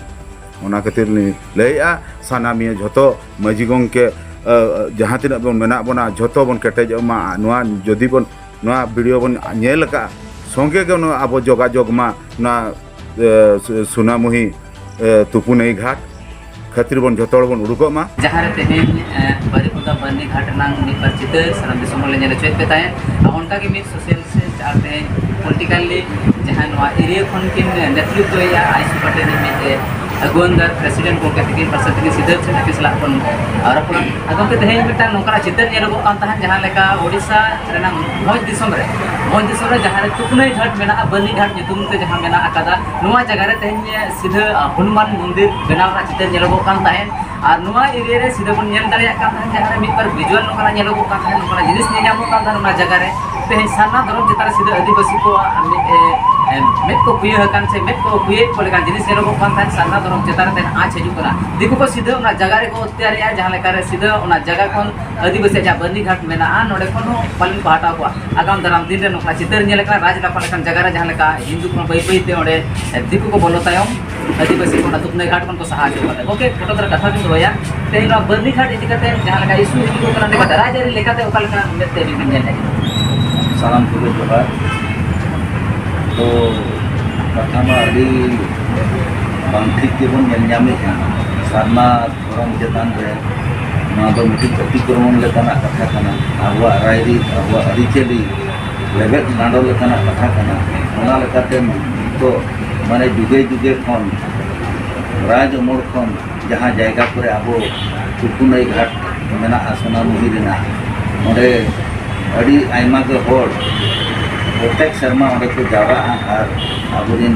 ᱚᱱᱟ ᱠᱷᱟᱹᱛᱤᱨ ᱞᱤᱧ ᱞᱟᱹᱭᱮᱫᱼᱟ, ᱥᱟᱱᱟᱢᱤᱭᱟᱹ ᱡᱷᱚᱛᱚ ᱢᱟᱹᱡᱷᱤ ᱜᱚᱢᱠᱮ, ᱟᱹ, ᱡᱟᱦᱟᱸ ᱛᱤᱱᱟᱹᱜ ᱵᱚᱱ ᱢᱮᱱᱟᱜ ᱵᱚᱱᱟ, ᱡᱷᱚᱛᱚ ᱵᱚᱱ ᱠᱮᱴᱮᱡᱚᱜ ᱢᱟ᱾ ᱱᱚᱣᱟ ᱡᱩᱫᱤ ᱵᱚᱱ, ᱱᱚᱣᱟ ᱵᱷᱤᱰᱤᱭᱳ ᱵᱚᱱ ᱧᱮᱞ ᱟᱠᱟᱫᱼᱟ, ᱥᱚᱸᱜᱮ ᱜᱮ ᱱᱚᱣᱟ ᱟᱵᱚ ᱡᱳᱜᱟᱡᱳᱜᱽ ᱢᱟ, ᱱᱚᱣᱟ, ᱮ, ᱥᱩ-, ᱥᱩᱱᱟᱢᱩᱦᱤ, ᱮ, ᱛᱩᱯᱩᱱᱟᱹᱭ ᱜᱷᱟᱴ ᱠᱷᱟᱹᱛᱤᱨ ᱵᱚᱱ ᱡᱷᱚᱛᱚ ᱦᱚᱲ ᱵᱚᱱ ᱩᱰᱩᱠᱚᱜ ᱢᱟ᱾ ᱡᱟᱦᱟᱸ ᱨᱮ ᱛᱮᱦᱮᱧ, ᱮ, ᱵᱟᱹᱨᱤᱯᱚᱫᱟ ᱵᱟᱹᱨᱱᱤ ᱜᱷᱟᱴ ᱨᱮᱱᱟᱝ ᱢᱤᱫ ᱵᱟᱨ ᱪᱤᱛᱟᱹᱨ ᱥᱟᱱᱟᱢ ᱫᱤᱥᱚᱢ ᱦᱚᱲ ᱞᱮ ᱧᱮᱞ ᱦᱚᱪᱚᱭᱮᱫ ᱯᱮ ᱛᱟᱦᱮᱸᱫ, ᱟᱨ ᱚᱱᱠᱟ ᱜᱮ ᱢᱤᱫ ᱥᱳᱥᱟᱞ ᱥᱮ ᱟᱨ ᱛᱮᱦᱮᱧ ᱯᱚᱞᱤᱴᱤᱠᱟᱞᱤ ᱡᱟᱦᱟᱸ ᱱᱚᱣᱟ ᱮᱨᱤᱭᱟ ᱠᱷᱚᱱ ᱠᱤᱱ ᱱᱮᱛᱨᱤᱛᱣᱚᱭᱮᱫᱼᱟ, ᱟᱭᱤᱥ ᱯᱟᱴᱮᱞ ᱨᱤᱱ ᱢᱤᱫ, ᱮ, ᱟᱹᱜᱩᱣᱟᱹᱱ ᱜᱟᱨ ᱯᱨᱮᱥᱤᱰᱮᱱᱴ ᱜᱚᱢᱠᱮ ᱛᱤᱠᱤᱱ ᱯᱟᱨᱥᱟ ᱛᱤᱠᱤᱱ ᱥᱤᱫᱷᱟᱹ ᱥᱮᱫ ᱟᱹᱠᱤᱱ ᱥᱟᱞᱟᱜ ᱵᱚᱱ, ᱟ, ᱨᱚᱯᱚᱲᱟ᱾ ᱟᱫᱚ ᱜᱚᱢᱠᱮ, ᱛᱮᱦᱮᱧ ᱢᱤᱫᱴᱟᱝ ᱱᱚᱝᱠᱟᱱᱟᱜ ᱪᱤᱛᱟᱹᱨ ᱧᱮᱞᱚᱜᱚᱜ ᱠᱟᱱ ᱛᱟᱦᱮᱸᱫ, ᱡᱟᱦᱟᱸ ᱞᱮᱠᱟ ᱳᱰᱤᱥᱟ ᱨᱮᱱᱟᱝ ᱵᱷᱚᱸᱡᱽ ᱫᱤᱥᱚᱢ ᱨᱮ, ᱵᱷᱚᱸᱡᱽ ᱫᱤᱥᱚᱢ ᱨᱮ ᱡᱟᱦᱟᱸ ᱨᱮ ᱛᱩᱯᱱᱟᱹᱭ ᱜᱷᱟᱴ ᱢᱮᱱᱟᱜᱼᱟ, ᱵᱟᱹᱨᱱᱤ ᱜᱷᱟᱴ ᱧᱩᱛᱩᱢ ᱛᱮ ᱡᱟᱦᱟᱸ ᱢᱮᱱᱟᱜ ᱟᱠᱟᱫᱟ, ᱱᱚᱣᱟ ᱡᱟᱭᱜᱟ ᱨᱮ ᱛᱮᱦᱮᱧ ᱥᱤᱫᱷᱟᱹ, ᱟ, ᱦᱚᱱᱩᱢᱟᱱ ᱢᱚᱱᱫᱤᱨ ᱵᱮᱱᱟᱣ ᱨᱮᱱᱟᱜ ᱪᱤᱛᱟᱹᱨ ᱧᱮᱞᱚᱜᱚᱜ ᱠᱟᱱ ᱛᱟᱦᱮᱸᱫ᱾ ᱟᱨ ᱱᱚᱣᱟ ᱮᱨᱤᱭᱟ ᱨᱮ ᱥᱤᱫᱷᱟᱹ ᱵᱚᱱ ᱧᱮᱞ ᱫᱟᱲᱮᱭᱟᱜ ᱠᱟᱱ ᱛᱟᱦᱮᱸᱫ, ᱡᱟᱦᱟᱸ ᱨᱮ ᱢᱤᱫ ᱵᱟᱨ ᱵᱷᱤᱡᱩᱣᱟᱞ ᱱᱚᱝᱠᱟᱱᱟᱜ ᱧᱮᱞᱚᱜᱚᱜ ᱠᱟᱱ ᱛᱟᱦᱮᱸᱫ, ᱱᱚᱝᱠᱟᱱᱟᱜ ᱡᱤᱱᱤᱥ ᱧᱮᱞ ᱧᱟᱢᱚᱜ ᱠᱟᱱ ᱛᱟᱦᱮᱸᱫ ᱚᱱᱟ ᱡᱟᱭᱜᱟ ᱨᱮ᱾ ᱛᱮᱦᱮᱧ ᱥᱟᱨᱱᱟ ᱫᱷᱚᱨᱚᱢ ᱪᱮᱛᱟᱱ ᱨᱮ ᱥᱤᱫᱷᱟᱹ ᱟᱹᱫᱤᱵᱟᱹᱥᱤ ᱠᱚᱣᱟᱜ ᱢᱤᱫ, ᱮ, ᱮ, ᱢᱮᱫ ᱠᱚ ᱠᱩᱭᱟᱹ ᱟᱠᱟᱱ ᱥᱮ ᱢᱮᱫ ᱠᱚ ᱠᱩᱭᱟᱹᱭᱮᱫ ᱠᱚ ᱞᱮᱠᱟᱱ ᱡᱤᱱᱤᱥ ᱧᱮᱞᱚᱜᱚᱜ ᱠᱟᱱ ᱛᱟᱦᱮᱸᱫ, ᱥᱟᱨᱱᱟ ᱫᱷᱚᱨᱚᱢ ᱪᱮᱛᱟᱱ ᱨᱮ ᱛᱮᱦᱮᱧ ᱟᱸᱪ ᱦᱤᱡᱩᱜ ᱠᱟᱱᱟ᱾ ᱫᱤᱠᱩ ᱠᱚ ᱥᱤᱫᱷᱟᱹ ᱚᱱᱟ ᱡᱟᱭᱜᱟ ᱨᱮᱠᱚ ᱛᱮᱭᱟᱨᱮᱜᱼᱟ, ᱡᱟᱦᱟᱸ ᱞᱮᱠᱟ ᱨᱮ ᱥᱤᱫᱷᱟᱹ ᱚᱱᱟ ᱡᱟᱭᱜᱟ ᱠᱷᱚᱱ ᱟᱹᱫᱤᱵᱟᱹᱥᱤ ᱡᱟᱦᱟᱸ ᱵᱟᱹᱨᱱᱤ ᱜᱷᱟᱴ ᱢᱮᱱᱟᱜᱼᱟ, ᱱᱚᱸᱰᱮ ᱠᱷᱚᱱ ᱦᱚᱸ ᱯᱟᱞᱮᱱ ᱠᱚ ᱦᱟᱴᱟᱣ ᱠᱚᱣᱟ᱾ ᱟᱜᱟᱢ ᱫᱟᱨᱟᱢ ᱫᱤᱱ ᱨᱮ ᱱᱚᱝᱠᱟ ᱪᱤᱛᱟᱹᱨ ᱧᱮᱞ ᱟᱠᱟᱱᱟ, ᱨᱟᱡᱽ ᱞᱟᱯᱟ ᱞᱮᱠᱟᱱ ᱡᱟᱭᱜᱟ ᱨᱮ ᱡᱟᱦᱟᱸ ᱞᱮᱠᱟ ᱦᱤᱱᱫᱩ ᱠᱚᱦᱚᱸ ᱵᱟᱹᱭ ᱵᱟᱹᱭ ᱛᱮ ᱚᱸᱰᱮ ᱫᱤᱠᱩ ᱠᱚ ᱵᱚᱞᱚ ᱛᱟᱭᱚᱢ ᱟᱹᱫᱤᱵᱟᱹᱥᱤ ᱠᱚ ᱚᱱᱟ ᱛᱩᱯᱱᱟᱹᱭ ᱜᱷᱟᱴ ᱠᱷᱚᱱ ᱠᱚ ᱥᱟᱦᱟ ᱦᱚᱪᱚ ᱠᱟᱫᱟ᱾ ᱜᱚᱢᱠᱮ, ᱯᱷᱳᱴᱳ ᱫᱚ ᱠᱟᱛᱷᱟ ᱵᱤᱱ ᱫᱚᱦᱚᱭᱟ, ᱛᱮᱦᱮᱧ ᱱᱚᱣᱟ ᱵᱟᱹᱨᱱᱤ ᱜᱷᱟᱴ ᱤᱫᱤ ᱠᱟᱛᱮ ᱡᱟᱦᱟᱸ ᱞᱮᱠᱟ ᱤᱥᱩ ᱦᱤᱡᱩᱜ ᱠᱟᱱᱟ, ᱚᱸᱰᱮ ᱨᱟᱡᱽᱟᱹᱨᱤ ᱞᱮᱠᱟᱛᱮ ᱚᱠᱟ ᱞᱮᱠᱟ ᱢᱮᱫ ᱛᱮ ᱟᱹᱵᱤᱱ ᱵᱤᱱ ᱧᱮᱞᱮᱫᱼᱟ? ᱥᱟᱱᱟᱢ ᱠᱚᱜᱮ ᱡᱚᱦᱟᱨ᱾ ᱛᱚ, ᱠᱟᱛᱷᱟ ᱢᱟ ᱟᱹᱰᱤ ᱵᱟᱝ ᱴᱷᱤᱠ ᱜᱮᱵᱚᱱ ᱧᱮᱞ ᱧᱟᱢᱮᱫᱼᱟ᱾ ᱥᱟᱨᱱᱟ ᱫᱷᱚᱨᱚᱢ ᱪᱮᱛᱟᱱ ᱨᱮ ᱱᱚᱣᱟ ᱫᱚ ᱢᱤᱫᱴᱤᱡ ᱚᱛᱤᱠᱨᱚᱢᱚᱱ ᱞᱮᱠᱟᱱᱟᱜ ᱠᱟᱛᱷᱟ ᱠᱟᱱᱟ᱾ ᱟᱵᱚᱣᱟᱜ ᱨᱟᱭᱨᱤᱛ, ᱟᱵᱚᱣᱟᱜ ᱟᱹᱨᱤᱪᱟᱹᱞᱤ ᱞᱮᱵᱮᱫ ᱞᱟᱸᱰᱚ ᱞᱮᱠᱟᱱᱟᱜ ᱠᱟᱛᱷᱟ ᱠᱟᱱᱟ᱾ ᱚᱱᱟ ᱞᱮᱠᱟᱛᱮ ᱱᱤᱛᱚᱜ ᱢᱟᱱᱮ ᱡᱩᱜᱮ ᱡᱩᱜᱮ ᱠᱷᱚᱱ, ᱨᱟᱡᱽ ᱟᱢᱚᱞ ᱠᱷᱚᱱ ᱡᱟᱦᱟᱸ ᱡᱟᱭᱜᱟ ᱠᱚᱨᱮ ᱟᱵᱚ ᱛᱩᱯᱩᱱᱟᱹᱭ ᱜᱷᱟᱴ ᱢᱮᱱᱟᱜᱼᱟ ᱥᱳᱱᱟᱢᱩᱦᱤ ᱨᱮᱱᱟᱜ, ᱚᱸᱰᱮ ᱟᱹᱰᱤ ᱟᱭᱢᱟ ᱜᱮ ᱦᱚᱲ ᱯᱨᱚᱛᱮᱠ ᱥᱮᱨᱢᱟ ᱚᱸᱰᱮ ᱠᱚ ᱡᱟᱣᱨᱟᱜᱼᱟ ᱟᱨ ᱟᱵᱚᱨᱮᱱ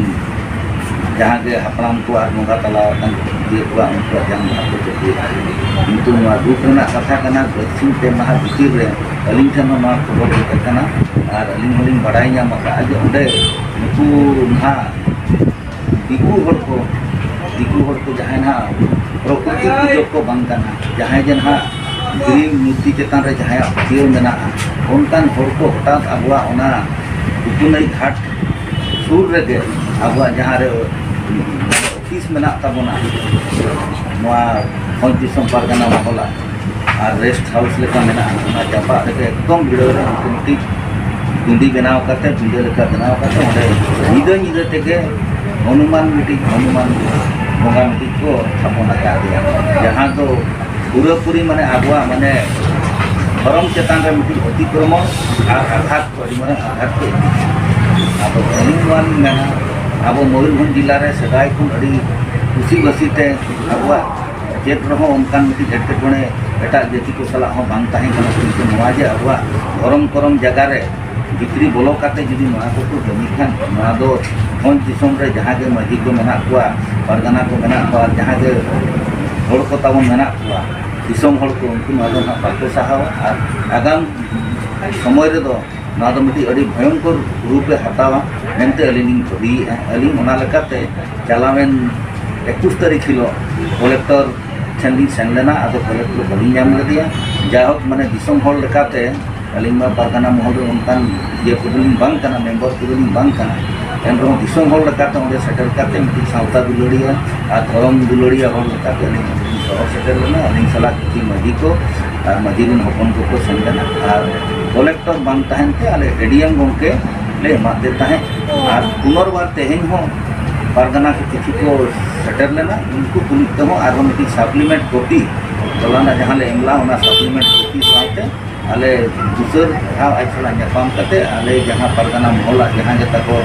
ᱡᱟᱦᱟᱸ ᱜᱮ ᱦᱟᱯᱲᱟᱢ ᱠᱚ ᱟᱨ ᱵᱚᱸᱜᱟ ᱛᱟᱞᱟ ᱟᱠᱟᱱ ᱤᱭᱟᱹ ᱠᱚᱣᱟᱜ ᱩᱱᱠᱩᱣᱟᱜ ᱡᱟᱝ ᱵᱟᱦᱟ ᱠᱚ ᱪᱟᱹᱯᱤᱭᱟᱜᱼᱟ᱾ ᱠᱤᱱᱛᱩ ᱱᱚᱣᱟ ᱫᱩᱠ ᱨᱮᱱᱟᱜ ᱠᱟᱛᱷᱟ ᱠᱟᱱᱟ, ᱵᱟᱨᱥᱤᱧ ᱯᱮ ᱢᱟᱦᱟ ᱵᱷᱤᱛᱤᱨ ᱨᱮ ᱟᱹᱞᱤᱧ ᱴᱷᱮᱱ ᱦᱚᱸ ᱱᱚᱣᱟ ᱠᱷᱚᱵᱚᱨ ᱦᱮᱡ ᱟᱠᱟᱱᱟ ᱟᱨ ᱟᱹᱞᱤᱧ ᱦᱚᱸᱞᱤᱧ ᱵᱟᱲᱟᱭ ᱧᱟᱢ ᱟᱠᱟᱫᱼᱟ ᱡᱮ ᱚᱸᱰᱮ ᱱᱩᱠᱩ ᱱᱟᱦᱟᱜ ᱫᱤᱠᱩ ᱦᱚᱲ ᱠᱚ ᱫᱤᱠᱩ ᱦᱚᱲ ᱠᱚ ᱡᱟᱦᱟᱸᱭ ᱱᱟᱦᱟᱜ ᱯᱨᱚᱠᱨᱤᱛᱤ ᱯᱩᱡᱟᱹ ᱠᱚ ᱵᱟᱝ ᱠᱟᱱᱟ, ᱡᱟᱦᱟᱸᱭ ᱡᱮ ᱱᱟᱦᱟᱜ ᱫᱷᱤᱨᱤ ᱢᱩᱨᱛᱤ ᱪᱮᱛᱟᱱ ᱨᱮ ᱡᱟᱦᱟᱸᱭᱟᱜ ᱯᱟᱹᱛᱭᱟᱹᱣ ᱢᱮᱱᱟᱜᱼᱟ, ᱚᱱᱠᱟᱱ ᱦᱚᱲ ᱠᱚ ᱦᱚᱴᱟᱛ ᱟᱵᱚᱣᱟᱜ ᱚᱱᱟ ᱩᱯᱩᱱᱟᱹᱭ ᱜᱷᱟᱴ ᱥᱩᱨ ᱨᱮᱜᱮ ᱟᱵᱚᱣᱟᱜ ᱡᱟᱦᱟᱸ ᱨᱮ ᱚᱯᱷᱤᱥ ᱢᱮᱱᱟᱜ ᱛᱟᱵᱚᱱᱟ, ᱱᱚᱣᱟ ᱵᱷᱚᱸᱡᱽ ᱫᱤᱥᱚᱢ ᱯᱟᱨᱜᱟᱱᱟ ᱢᱚᱦᱚᱞᱟ ᱟᱨ ᱨᱮᱥᱴ ᱦᱟᱣᱩᱥ ᱞᱮᱠᱟ ᱢᱮᱱᱟᱜᱼᱟ, ᱚᱱᱟ ᱡᱟᱯᱟᱜ ᱨᱮᱜᱮ ᱮᱠᱫᱚᱢ ᱵᱷᱤᱲᱟᱹᱣ ᱨᱮ ᱩᱱᱠᱩ ᱢᱤᱫᱴᱤᱡ ᱯᱤᱸᱰᱤ ᱵᱮᱱᱟᱣ ᱠᱟᱛᱮ, ᱯᱤᱸᱰᱟᱹ ᱞᱮᱠᱟ ᱵᱮᱱᱟᱣ ᱠᱟᱛᱮ, ᱚᱸᱰᱮ ᱧᱤᱫᱟᱹ ᱧᱤᱫᱟᱹ ᱛᱮᱜᱮ ᱦᱚᱱᱩᱢᱟᱱ, ᱢᱤᱫᱴᱤᱡ ᱦᱚᱱᱩᱢᱟᱱ ᱵᱚᱸᱜᱟ ᱢᱤᱫᱴᱤᱡ ᱠᱚ ᱛᱷᱟᱯᱚᱱ ᱟᱠᱟᱫᱮᱭᱟ, ᱡᱟᱦᱟᱸ ᱫᱚ ᱯᱩᱨᱟᱹᱯᱩᱨᱤ ᱢᱟᱱᱮ ᱟᱵᱚᱣᱟᱜ ᱢᱟᱱᱮ ᱫᱷᱚᱨᱚᱢ ᱪᱮᱛᱟᱱ ᱨᱮ ᱢᱤᱫᱴᱤᱡ ᱚᱛᱤᱠᱨᱚᱢᱚᱱ ᱟᱨ ᱟᱜᱷᱟᱛ ᱠᱚ, ᱟᱹᱰᱤ ᱢᱟᱨᱟᱝ ᱟᱜᱷᱟᱛ ᱠᱚ ᱤᱫᱤᱭᱟ᱾ ᱟᱫᱚ ᱟᱹᱞᱤᱧ ᱱᱚᱣᱟ ᱞᱤᱧ ᱢᱮᱱᱟ, ᱟᱵᱚ ᱢᱚᱭᱩᱨᱵᱷᱚᱸᱡᱽ ᱡᱮᱞᱟ ᱨᱮ ᱥᱮᱫᱟᱭ ᱠᱷᱚᱱ ᱟᱹᱰᱤ ᱠᱩᱥᱤ ᱵᱟᱹᱥᱤ ᱛᱮ ᱟᱵᱚᱣᱟᱜ ᱪᱮᱫ ᱨᱮᱦᱚᱸ ᱚᱱᱠᱟᱱ ᱢᱤᱫᱴᱤᱡ ᱮᱴᱠᱮᱴᱚᱬᱮ ᱮᱴᱟᱜ ᱡᱟᱹᱛᱤ ᱠᱚ ᱥᱟᱞᱟᱜ ᱦᱚᱸ ᱵᱟᱝ ᱛᱟᱦᱮᱸ ᱠᱟᱱᱟ, ᱠᱤᱱᱛᱩ ᱱᱚᱣᱟ ᱡᱮ ᱟᱵᱚᱣᱟᱜ ᱫᱷᱚᱨᱚᱢ ᱠᱚᱨᱚᱢ ᱡᱟᱭᱜᱟ ᱨᱮ ᱵᱷᱤᱛᱨᱤ ᱵᱚᱞᱚ ᱠᱟᱛᱮ ᱡᱩᱫᱤ ᱱᱚᱣᱟ ᱠᱚᱠᱚ ᱠᱟᱹᱢᱤ ᱠᱷᱟᱱ, ᱱᱚᱣᱟ ᱫᱚ ᱵᱷᱚᱸᱡᱽ ᱫᱤᱥᱚᱢ ᱨᱮ ᱡᱟᱦᱟᱸ ᱜᱮ ᱢᱟᱹᱡᱷᱤ ᱠᱚ ᱢᱮᱱᱟᱜ ᱠᱚᱣᱟ, ᱯᱟᱨᱜᱟᱱᱟ ᱠᱚ ᱢᱮᱱᱟᱜ ᱠᱚᱣᱟ, ᱡᱟᱦᱟᱸ ᱜᱮ ᱦᱚᱲ ᱠᱚ ᱛᱟᱵᱚᱱ ᱢᱮᱱᱟᱜ ᱠᱚᱣᱟ, ᱫᱤᱥᱚᱢ ᱦᱚᱲ ᱠᱚ, ᱩᱱᱠᱩ ᱱᱚᱣᱟ ᱫᱚ ᱱᱟᱦᱟᱜ ᱵᱟᱠᱚ ᱥᱟᱦᱟᱣᱟ᱾ ᱟᱨ ᱟᱜᱟᱢ ᱥᱚᱢᱚᱭ ᱨᱮᱫᱚ ᱱᱚᱣᱟ ᱫᱚ ᱢᱤᱫᱴᱤᱡ ᱟᱹᱰᱤ ᱵᱷᱚᱭᱚᱝᱠᱚᱨ ᱨᱩᱯ ᱮ ᱦᱟᱛᱟᱣᱟ ᱢᱮᱱᱛᱮ ᱟᱹᱞᱤᱧ ᱞᱤᱧ ᱵᱷᱟᱹᱵᱤᱭᱮᱫᱼᱟ᱾ ᱟᱹᱞᱤᱧ ᱚᱱᱟ ᱞᱮᱠᱟᱛᱮ ᱪᱟᱞᱟᱣᱮᱱ ᱮᱠᱩᱥ ᱛᱟᱹᱨᱤᱠᱷ ᱦᱤᱞᱳᱜ ᱠᱚᱞᱮᱠᱴᱚᱨ ᱴᱷᱮᱱ ᱞᱤᱧ ᱥᱮᱱ ᱞᱮᱱᱟ, ᱟᱫᱚ ᱠᱚᱞᱮᱠᱴᱚᱨ ᱵᱟᱹᱞᱤᱧ ᱧᱟᱢ ᱞᱮᱫᱮᱭᱟ᱾ ᱡᱟᱭᱦᱳᱠ, ᱢᱟᱱᱮ, ᱫᱤᱥᱚᱢ ᱦᱚᱲ ᱞᱮᱠᱟᱛᱮ ᱟᱹᱞᱤᱧ ᱢᱟ ᱯᱟᱨᱜᱟᱱᱟ ᱢᱚᱦᱚᱞ ᱨᱮ ᱚᱱᱠᱟᱱ ᱤᱭᱟᱹ ᱠᱚᱫᱚᱞᱤᱧ ᱵᱟᱝ ᱠᱟᱱᱟ, ᱢᱮᱢᱵᱟᱨ ᱠᱚᱫᱚᱞᱤᱧ ᱵᱟᱝ ᱠᱟᱱᱟ, ᱮᱱ ᱨᱮᱦᱚᱸ ᱫᱤᱥᱚᱢ ᱦᱚᱲ ᱞᱮᱠᱟᱛᱮ ᱚᱸᱰᱮ ᱥᱮᱴᱮᱨ ᱠᱟᱛᱮ ᱢᱤᱫᱴᱤᱡ ᱥᱟᱶᱛᱟ ᱫᱩᱞᱟᱹᱲᱤᱭᱟᱹ ᱟᱨ ᱫᱷᱚᱨᱚᱢ ᱫᱩᱞᱟᱹᱲᱤᱭᱟᱹ ᱦᱚᱲ ᱞᱮᱠᱟᱛᱮ ᱟᱹᱞᱤᱧ ᱥᱚᱦᱚᱨ ᱥᱮᱴᱮᱨ ᱞᱮᱱᱟ᱾ ᱟᱹᱞᱤᱧ ᱥᱟᱞᱟᱜ ᱠᱤᱪᱷᱩ ᱢᱟᱹᱡᱷᱤ ᱠᱚ ᱟᱨ ᱢᱟᱹᱡᱷᱤ ᱨᱮᱱ ᱦᱚᱯᱚᱱ ᱠᱚᱠᱚ ᱥᱮᱱ ᱞᱮᱱᱟ᱾ ᱟᱨ ᱠᱚᱞᱮᱠᱴᱚᱨ ᱵᱟᱝ ᱛᱟᱦᱮᱱ ᱛᱮ ᱟᱞᱮ ᱮᱰᱤᱭᱮᱢ ᱜᱚᱢᱠᱮ ᱞᱮ ᱮᱢᱟᱫᱮ ᱛᱟᱦᱮᱸᱫ᱾ ᱟᱨ ᱯᱩᱱᱚᱨᱵᱟᱨ ᱛᱮᱦᱮᱧ ᱦᱚᱸ ᱯᱟᱨᱜᱟᱱᱟ ᱠᱚ ᱠᱤᱪᱷᱩ ᱠᱚ ᱥᱮᱴᱮᱨ ᱞᱮᱱᱟ, ᱩᱱᱠᱩ ᱛᱩᱞᱩᱡ ᱛᱮᱦᱚᱸ ᱟᱨᱦᱚᱸ ᱢᱤᱫᱴᱤᱡ ᱥᱟᱯᱞᱤᱢᱮᱱᱴ ᱠᱚᱯᱤ ᱴᱚᱞᱟ ᱨᱮᱱᱟᱜ ᱡᱟᱦᱟᱸ ᱞᱮ ᱮᱢ ᱞᱮᱫᱟ, ᱚᱱᱟ ᱥᱟᱯᱞᱤᱢᱮᱱᱴ ᱠᱚᱯᱤ ᱥᱟᱶᱛᱮ ᱟᱞᱮ ᱫᱚᱥᱟᱨ ᱫᱷᱟᱣ ᱟᱡ ᱥᱟᱞᱟᱜ ᱧᱟᱯᱟᱢ ᱠᱟᱛᱮ ᱟᱞᱮ ᱡᱟᱦᱟᱸ ᱯᱟᱨᱜᱟᱱᱟ ᱢᱚᱦᱚᱞᱟᱜ ᱡᱟᱦᱟᱸ ᱜᱮ ᱛᱟᱠᱚ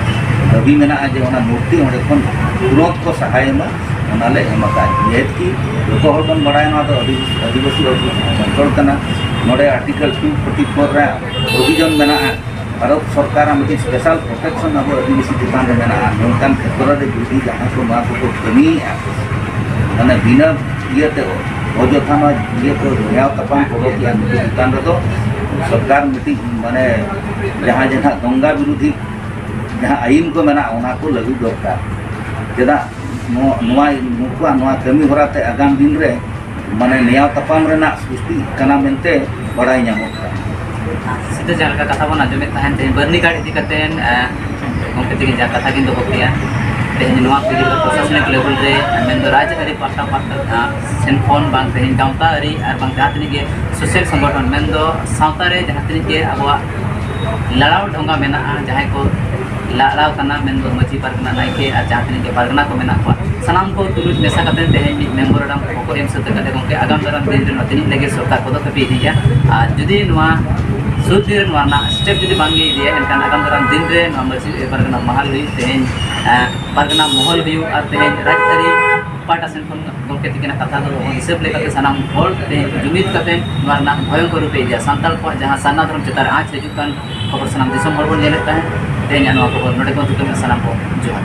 ᱫᱟᱹᱵᱤ ᱢᱮᱱᱟᱜᱼᱟ ᱡᱮ ᱚᱱᱟ ᱢᱩᱨᱛᱤ ᱚᱸᱰᱮ ᱠᱷᱚᱱ ᱛᱩᱨᱚᱸᱛ ᱠᱚ ᱥᱟᱦᱟᱭ ᱢᱟ, ᱚᱱᱟ ᱞᱮ ᱮᱢ ᱟᱠᱟᱫ᱾ ᱡᱮᱦᱮᱛᱩ ᱡᱚᱛᱚ ᱦᱚᱲ ᱵᱚᱱ ᱵᱟᱲᱟᱭᱟ ᱱᱚᱣᱟ ᱫᱚ ᱟᱹᱫᱤ-, ᱟᱹᱫᱤᱵᱟᱹᱥᱤ ᱚᱧᱪᱚᱞ ᱠᱟᱱᱟ᱾ ᱱᱚᱰᱮ ᱟᱨᱴᱤᱠᱮᱞ ᱴᱩ ᱯᱷᱳᱨᱴᱤ ᱯᱷᱳᱨ ᱨᱮ ᱯᱨᱚᱵᱷᱤᱡᱚᱱ ᱢᱮᱱᱟᱜᱼᱟ, ᱵᱷᱟᱨᱚᱛ ᱥᱚᱨᱠᱟᱨᱟᱜ ᱢᱤᱫᱴᱤᱡ ᱥᱯᱮᱥᱟᱞ ᱯᱨᱚᱴᱮᱠᱥᱚᱱ ᱟᱵᱚ ᱟᱹᱫᱤᱵᱟᱹᱥᱤ ᱪᱮᱛᱟᱱ ᱨᱮ ᱢᱮᱱᱟᱜᱼᱟ᱾ ᱱᱚᱝᱠᱟᱱ ᱠᱷᱮᱛᱨᱚ ᱨᱮ ᱡᱩᱫᱤ ᱡᱟᱦᱟᱸᱭ ᱠᱚ ᱱᱚᱣᱟ ᱠᱚᱠᱚ ᱠᱟᱹᱢᱤᱭᱮᱫᱼᱟ, ᱢᱟᱱᱮ ᱵᱤᱱᱟᱹ ᱤᱭᱟᱹᱛᱮ ᱚᱡᱚᱛᱷᱟ ᱱᱚᱣᱟ ᱤᱭᱟᱹ ᱠᱚ ᱱᱮᱭᱟᱣ ᱛᱟᱯᱟᱢ ᱠᱚ ᱚᱰᱚᱠᱮᱜᱼᱟ, ᱱᱩᱠᱩ ᱪᱮᱛᱟᱱ ᱨᱮᱫᱚ ᱥᱚᱨᱠᱟᱨ ᱢᱤᱫᱴᱤᱡ, ᱢᱟᱱᱮ, ᱡᱟᱦᱟᱸ ᱡᱟᱦᱟᱸ ᱫᱚᱝᱜᱟ ᱵᱤᱨᱳᱫᱷᱤ ᱡᱟᱦᱟᱸ ᱟᱹᱭᱤᱱ ᱠᱚ ᱢᱮᱱᱟᱜᱼᱟ, ᱚᱱᱟ ᱠᱚ ᱞᱟᱹᱜᱩ ᱫᱚᱨᱠᱟᱨ᱾ ᱪᱮᱫᱟᱜ ᱱᱚᱣᱟ ᱱᱚᱣᱟ ᱱᱩᱠᱩᱣᱟᱜ ᱱᱚᱣᱟ ᱠᱟᱹᱢᱤ ᱦᱚᱨᱟ ᱛᱮ ᱟᱜᱟᱢ ᱫᱤᱱ ᱨᱮ ᱢᱟᱱᱮ ᱱᱮᱭᱟᱣ ᱛᱟᱯᱟᱢ ᱨᱮᱱᱟᱜ ᱥᱨᱤᱥᱴᱤᱜ ᱠᱟᱱᱟ ᱢᱮᱱᱛᱮ ᱵᱟᱲᱟᱭ ᱧᱟᱢᱚᱜ ᱠᱟᱱᱟ᱾ ᱥᱤᱫᱷᱟᱹ ᱡᱟᱦᱟᱸ ᱞᱮᱠᱟ ᱠᱟᱛᱷᱟ ᱵᱚᱱ ᱟᱸᱡᱚᱢᱮᱫ ᱛᱟᱦᱮᱸᱫ, ᱛᱮᱦᱮᱧ ᱵᱟᱹᱨᱱᱤ ᱜᱷᱟᱴ ᱤᱫᱤ ᱠᱟᱛᱮᱫ, ᱮ, ᱜᱚᱢᱠᱮ ᱛᱤᱠᱤᱱ ᱡᱟᱦᱟᱸ ᱠᱟᱛᱷᱟ ᱠᱤᱱ ᱫᱚᱦᱚ ᱠᱮᱜᱼᱟ, ᱛᱮᱦᱮᱧ ᱱᱚᱣᱟ ᱯᱤᱲᱦᱤ ᱨᱮ ᱯᱨᱚᱥᱟᱥᱚᱱᱤᱠ ᱞᱮᱵᱮᱞ ᱨᱮ, ᱢᱮᱱᱫᱚ ᱨᱟᱡᱽ ᱟᱹᱨᱤ ᱯᱟᱦᱴᱟ ᱯᱟᱦᱴᱟ, ᱮ, ᱥᱮᱱ ᱠᱷᱚᱱ ᱵᱟᱝ ᱛᱮᱦᱮᱧ ᱜᱟᱶᱛᱟ ᱟᱹᱨᱤ ᱟᱨ ᱵᱟᱝ ᱡᱟᱦᱟᱸ ᱛᱤᱱᱟᱹᱜ ᱜᱮ ᱥᱳᱥᱟᱞ ᱥᱚᱝᱜᱚᱴᱷᱚᱱ, ᱢᱮᱱᱫᱚ ᱥᱟᱶᱛᱟ ᱨᱮ ᱡᱟᱦᱟᱸ ᱛᱤᱱᱟᱹᱜ ᱜᱮ ᱟᱵᱚᱣᱟᱜ ᱞᱟᱲᱟᱣ ᱰᱷᱚᱸᱜᱟ ᱢᱮᱱᱟᱜᱼᱟ, ᱡᱟᱦᱟᱸᱭ ᱠᱚ ᱞᱟᱲᱟᱣ ᱠᱟᱱᱟ, ᱢᱮᱱᱫᱚ ᱢᱟᱹᱡᱷᱤ ᱯᱟᱨᱜᱟᱱᱟ, ᱱᱟᱭᱠᱮ ᱟᱨ ᱡᱟᱦᱟᱸ ᱛᱤᱱᱟᱹᱜ ᱜᱮ ᱯᱟᱨᱜᱟᱱᱟ ᱠᱚ ᱢᱮᱱᱟᱜ ᱠᱚᱣᱟ, ᱥᱟᱱᱟᱢ ᱠᱚ ᱛᱩᱞᱩᱡ ᱢᱮᱥᱟ ᱠᱟᱛᱮ ᱛᱮᱦᱮᱧ ᱢᱤᱫ ᱢᱮᱢᱳᱨᱮᱱᱰᱟᱢ ᱠᱚ ᱮᱢ ᱥᱟᱹᱛ ᱟᱠᱟᱫᱟ ᱜᱚᱢᱠᱮ᱾ ᱟᱜᱟᱢ ᱫᱟᱨᱟᱢ ᱫᱤᱱ ᱨᱮ ᱱᱚᱣᱟ ᱛᱤᱱᱟᱹᱜ ᱞᱟᱹᱜᱤᱫ ᱥᱚᱨᱠᱟᱨ ᱯᱚᱫᱚᱠᱷᱮᱯ ᱤᱫᱤᱭᱟ, ᱟᱨ ᱡᱩᱫᱤ ᱱᱚᱣᱟ ᱥᱩᱨ ᱫᱤᱱ ᱨᱮ ᱱᱚᱣᱟ ᱨᱮᱱᱟᱜ ᱥᱴᱮᱯ ᱡᱩᱫᱤ ᱵᱟᱝ ᱜᱮ ᱤᱫᱤᱭᱟ, ᱮᱱᱠᱷᱟᱱ ᱟᱜᱟᱢ ᱫᱟᱨᱟᱢ ᱫᱤᱱ ᱨᱮ ᱱᱚᱣᱟ ᱢᱟᱹᱡᱷᱤ ᱯᱟᱨᱜᱟᱱᱟ ᱢᱟᱦᱟᱞ ᱦᱩᱭᱩᱜ, ᱛᱮᱦᱮᱧ, ᱮ, ᱯᱟᱨᱜᱟᱱᱟ ᱢᱚᱦᱚᱞ ᱦᱩᱭᱩᱜ ᱟᱨ ᱛᱮᱦᱮᱧ ᱨᱟᱡᱽᱟᱹᱨᱤ ᱯᱟᱦᱴᱟ ᱥᱮᱱ ᱠᱷᱚᱱ ᱜᱚᱢᱠᱮ ᱛᱤᱠᱤᱱᱟᱜ ᱠᱟᱛᱷᱟ ᱫᱚ ᱦᱤᱥᱟᱹᱵ ᱞᱮᱠᱟᱛᱮ ᱥᱟᱱᱟᱢ ᱦᱚᱲ ᱛᱮᱦᱮᱧ ᱡᱩᱢᱤᱫ ᱠᱟᱛᱮ ᱱᱚᱣᱟ ᱨᱮᱱᱟᱜ ᱵᱷᱚᱭᱚᱝᱠᱚᱨ ᱨᱩᱯᱮ ᱤᱫᱤᱭᱟ᱾ ᱥᱟᱱᱛᱟᱲ ᱠᱚᱣᱟᱜ ᱡᱟᱦᱟᱸ ᱥᱟᱨᱱᱟ ᱫᱷᱚᱨᱚᱢ ᱪᱮᱛᱟᱱ ᱨᱮ ᱟᱸᱪ ᱦᱤᱡᱩᱜ ᱠᱟᱱ ᱠᱷᱚᱵᱚᱨ ᱥᱟᱱᱟᱢ ᱫᱤᱥᱚᱢ ᱦᱚᱲ ᱵᱚᱱ ᱧᱮᱞᱮᱫ ᱛᱟᱦᱮᱸᱫ᱾ ᱛᱮᱦᱮᱧᱟᱜ ᱱᱚᱣᱟ ᱠᱷᱚᱵᱚᱨ ᱱᱚᱰᱮ ᱠᱷᱚᱱ ᱛᱩᱠᱟᱹᱢ ᱮᱱᱟ᱾ ᱥᱟᱱᱟᱢ ᱠᱚ ᱡᱚᱦᱟᱨ᱾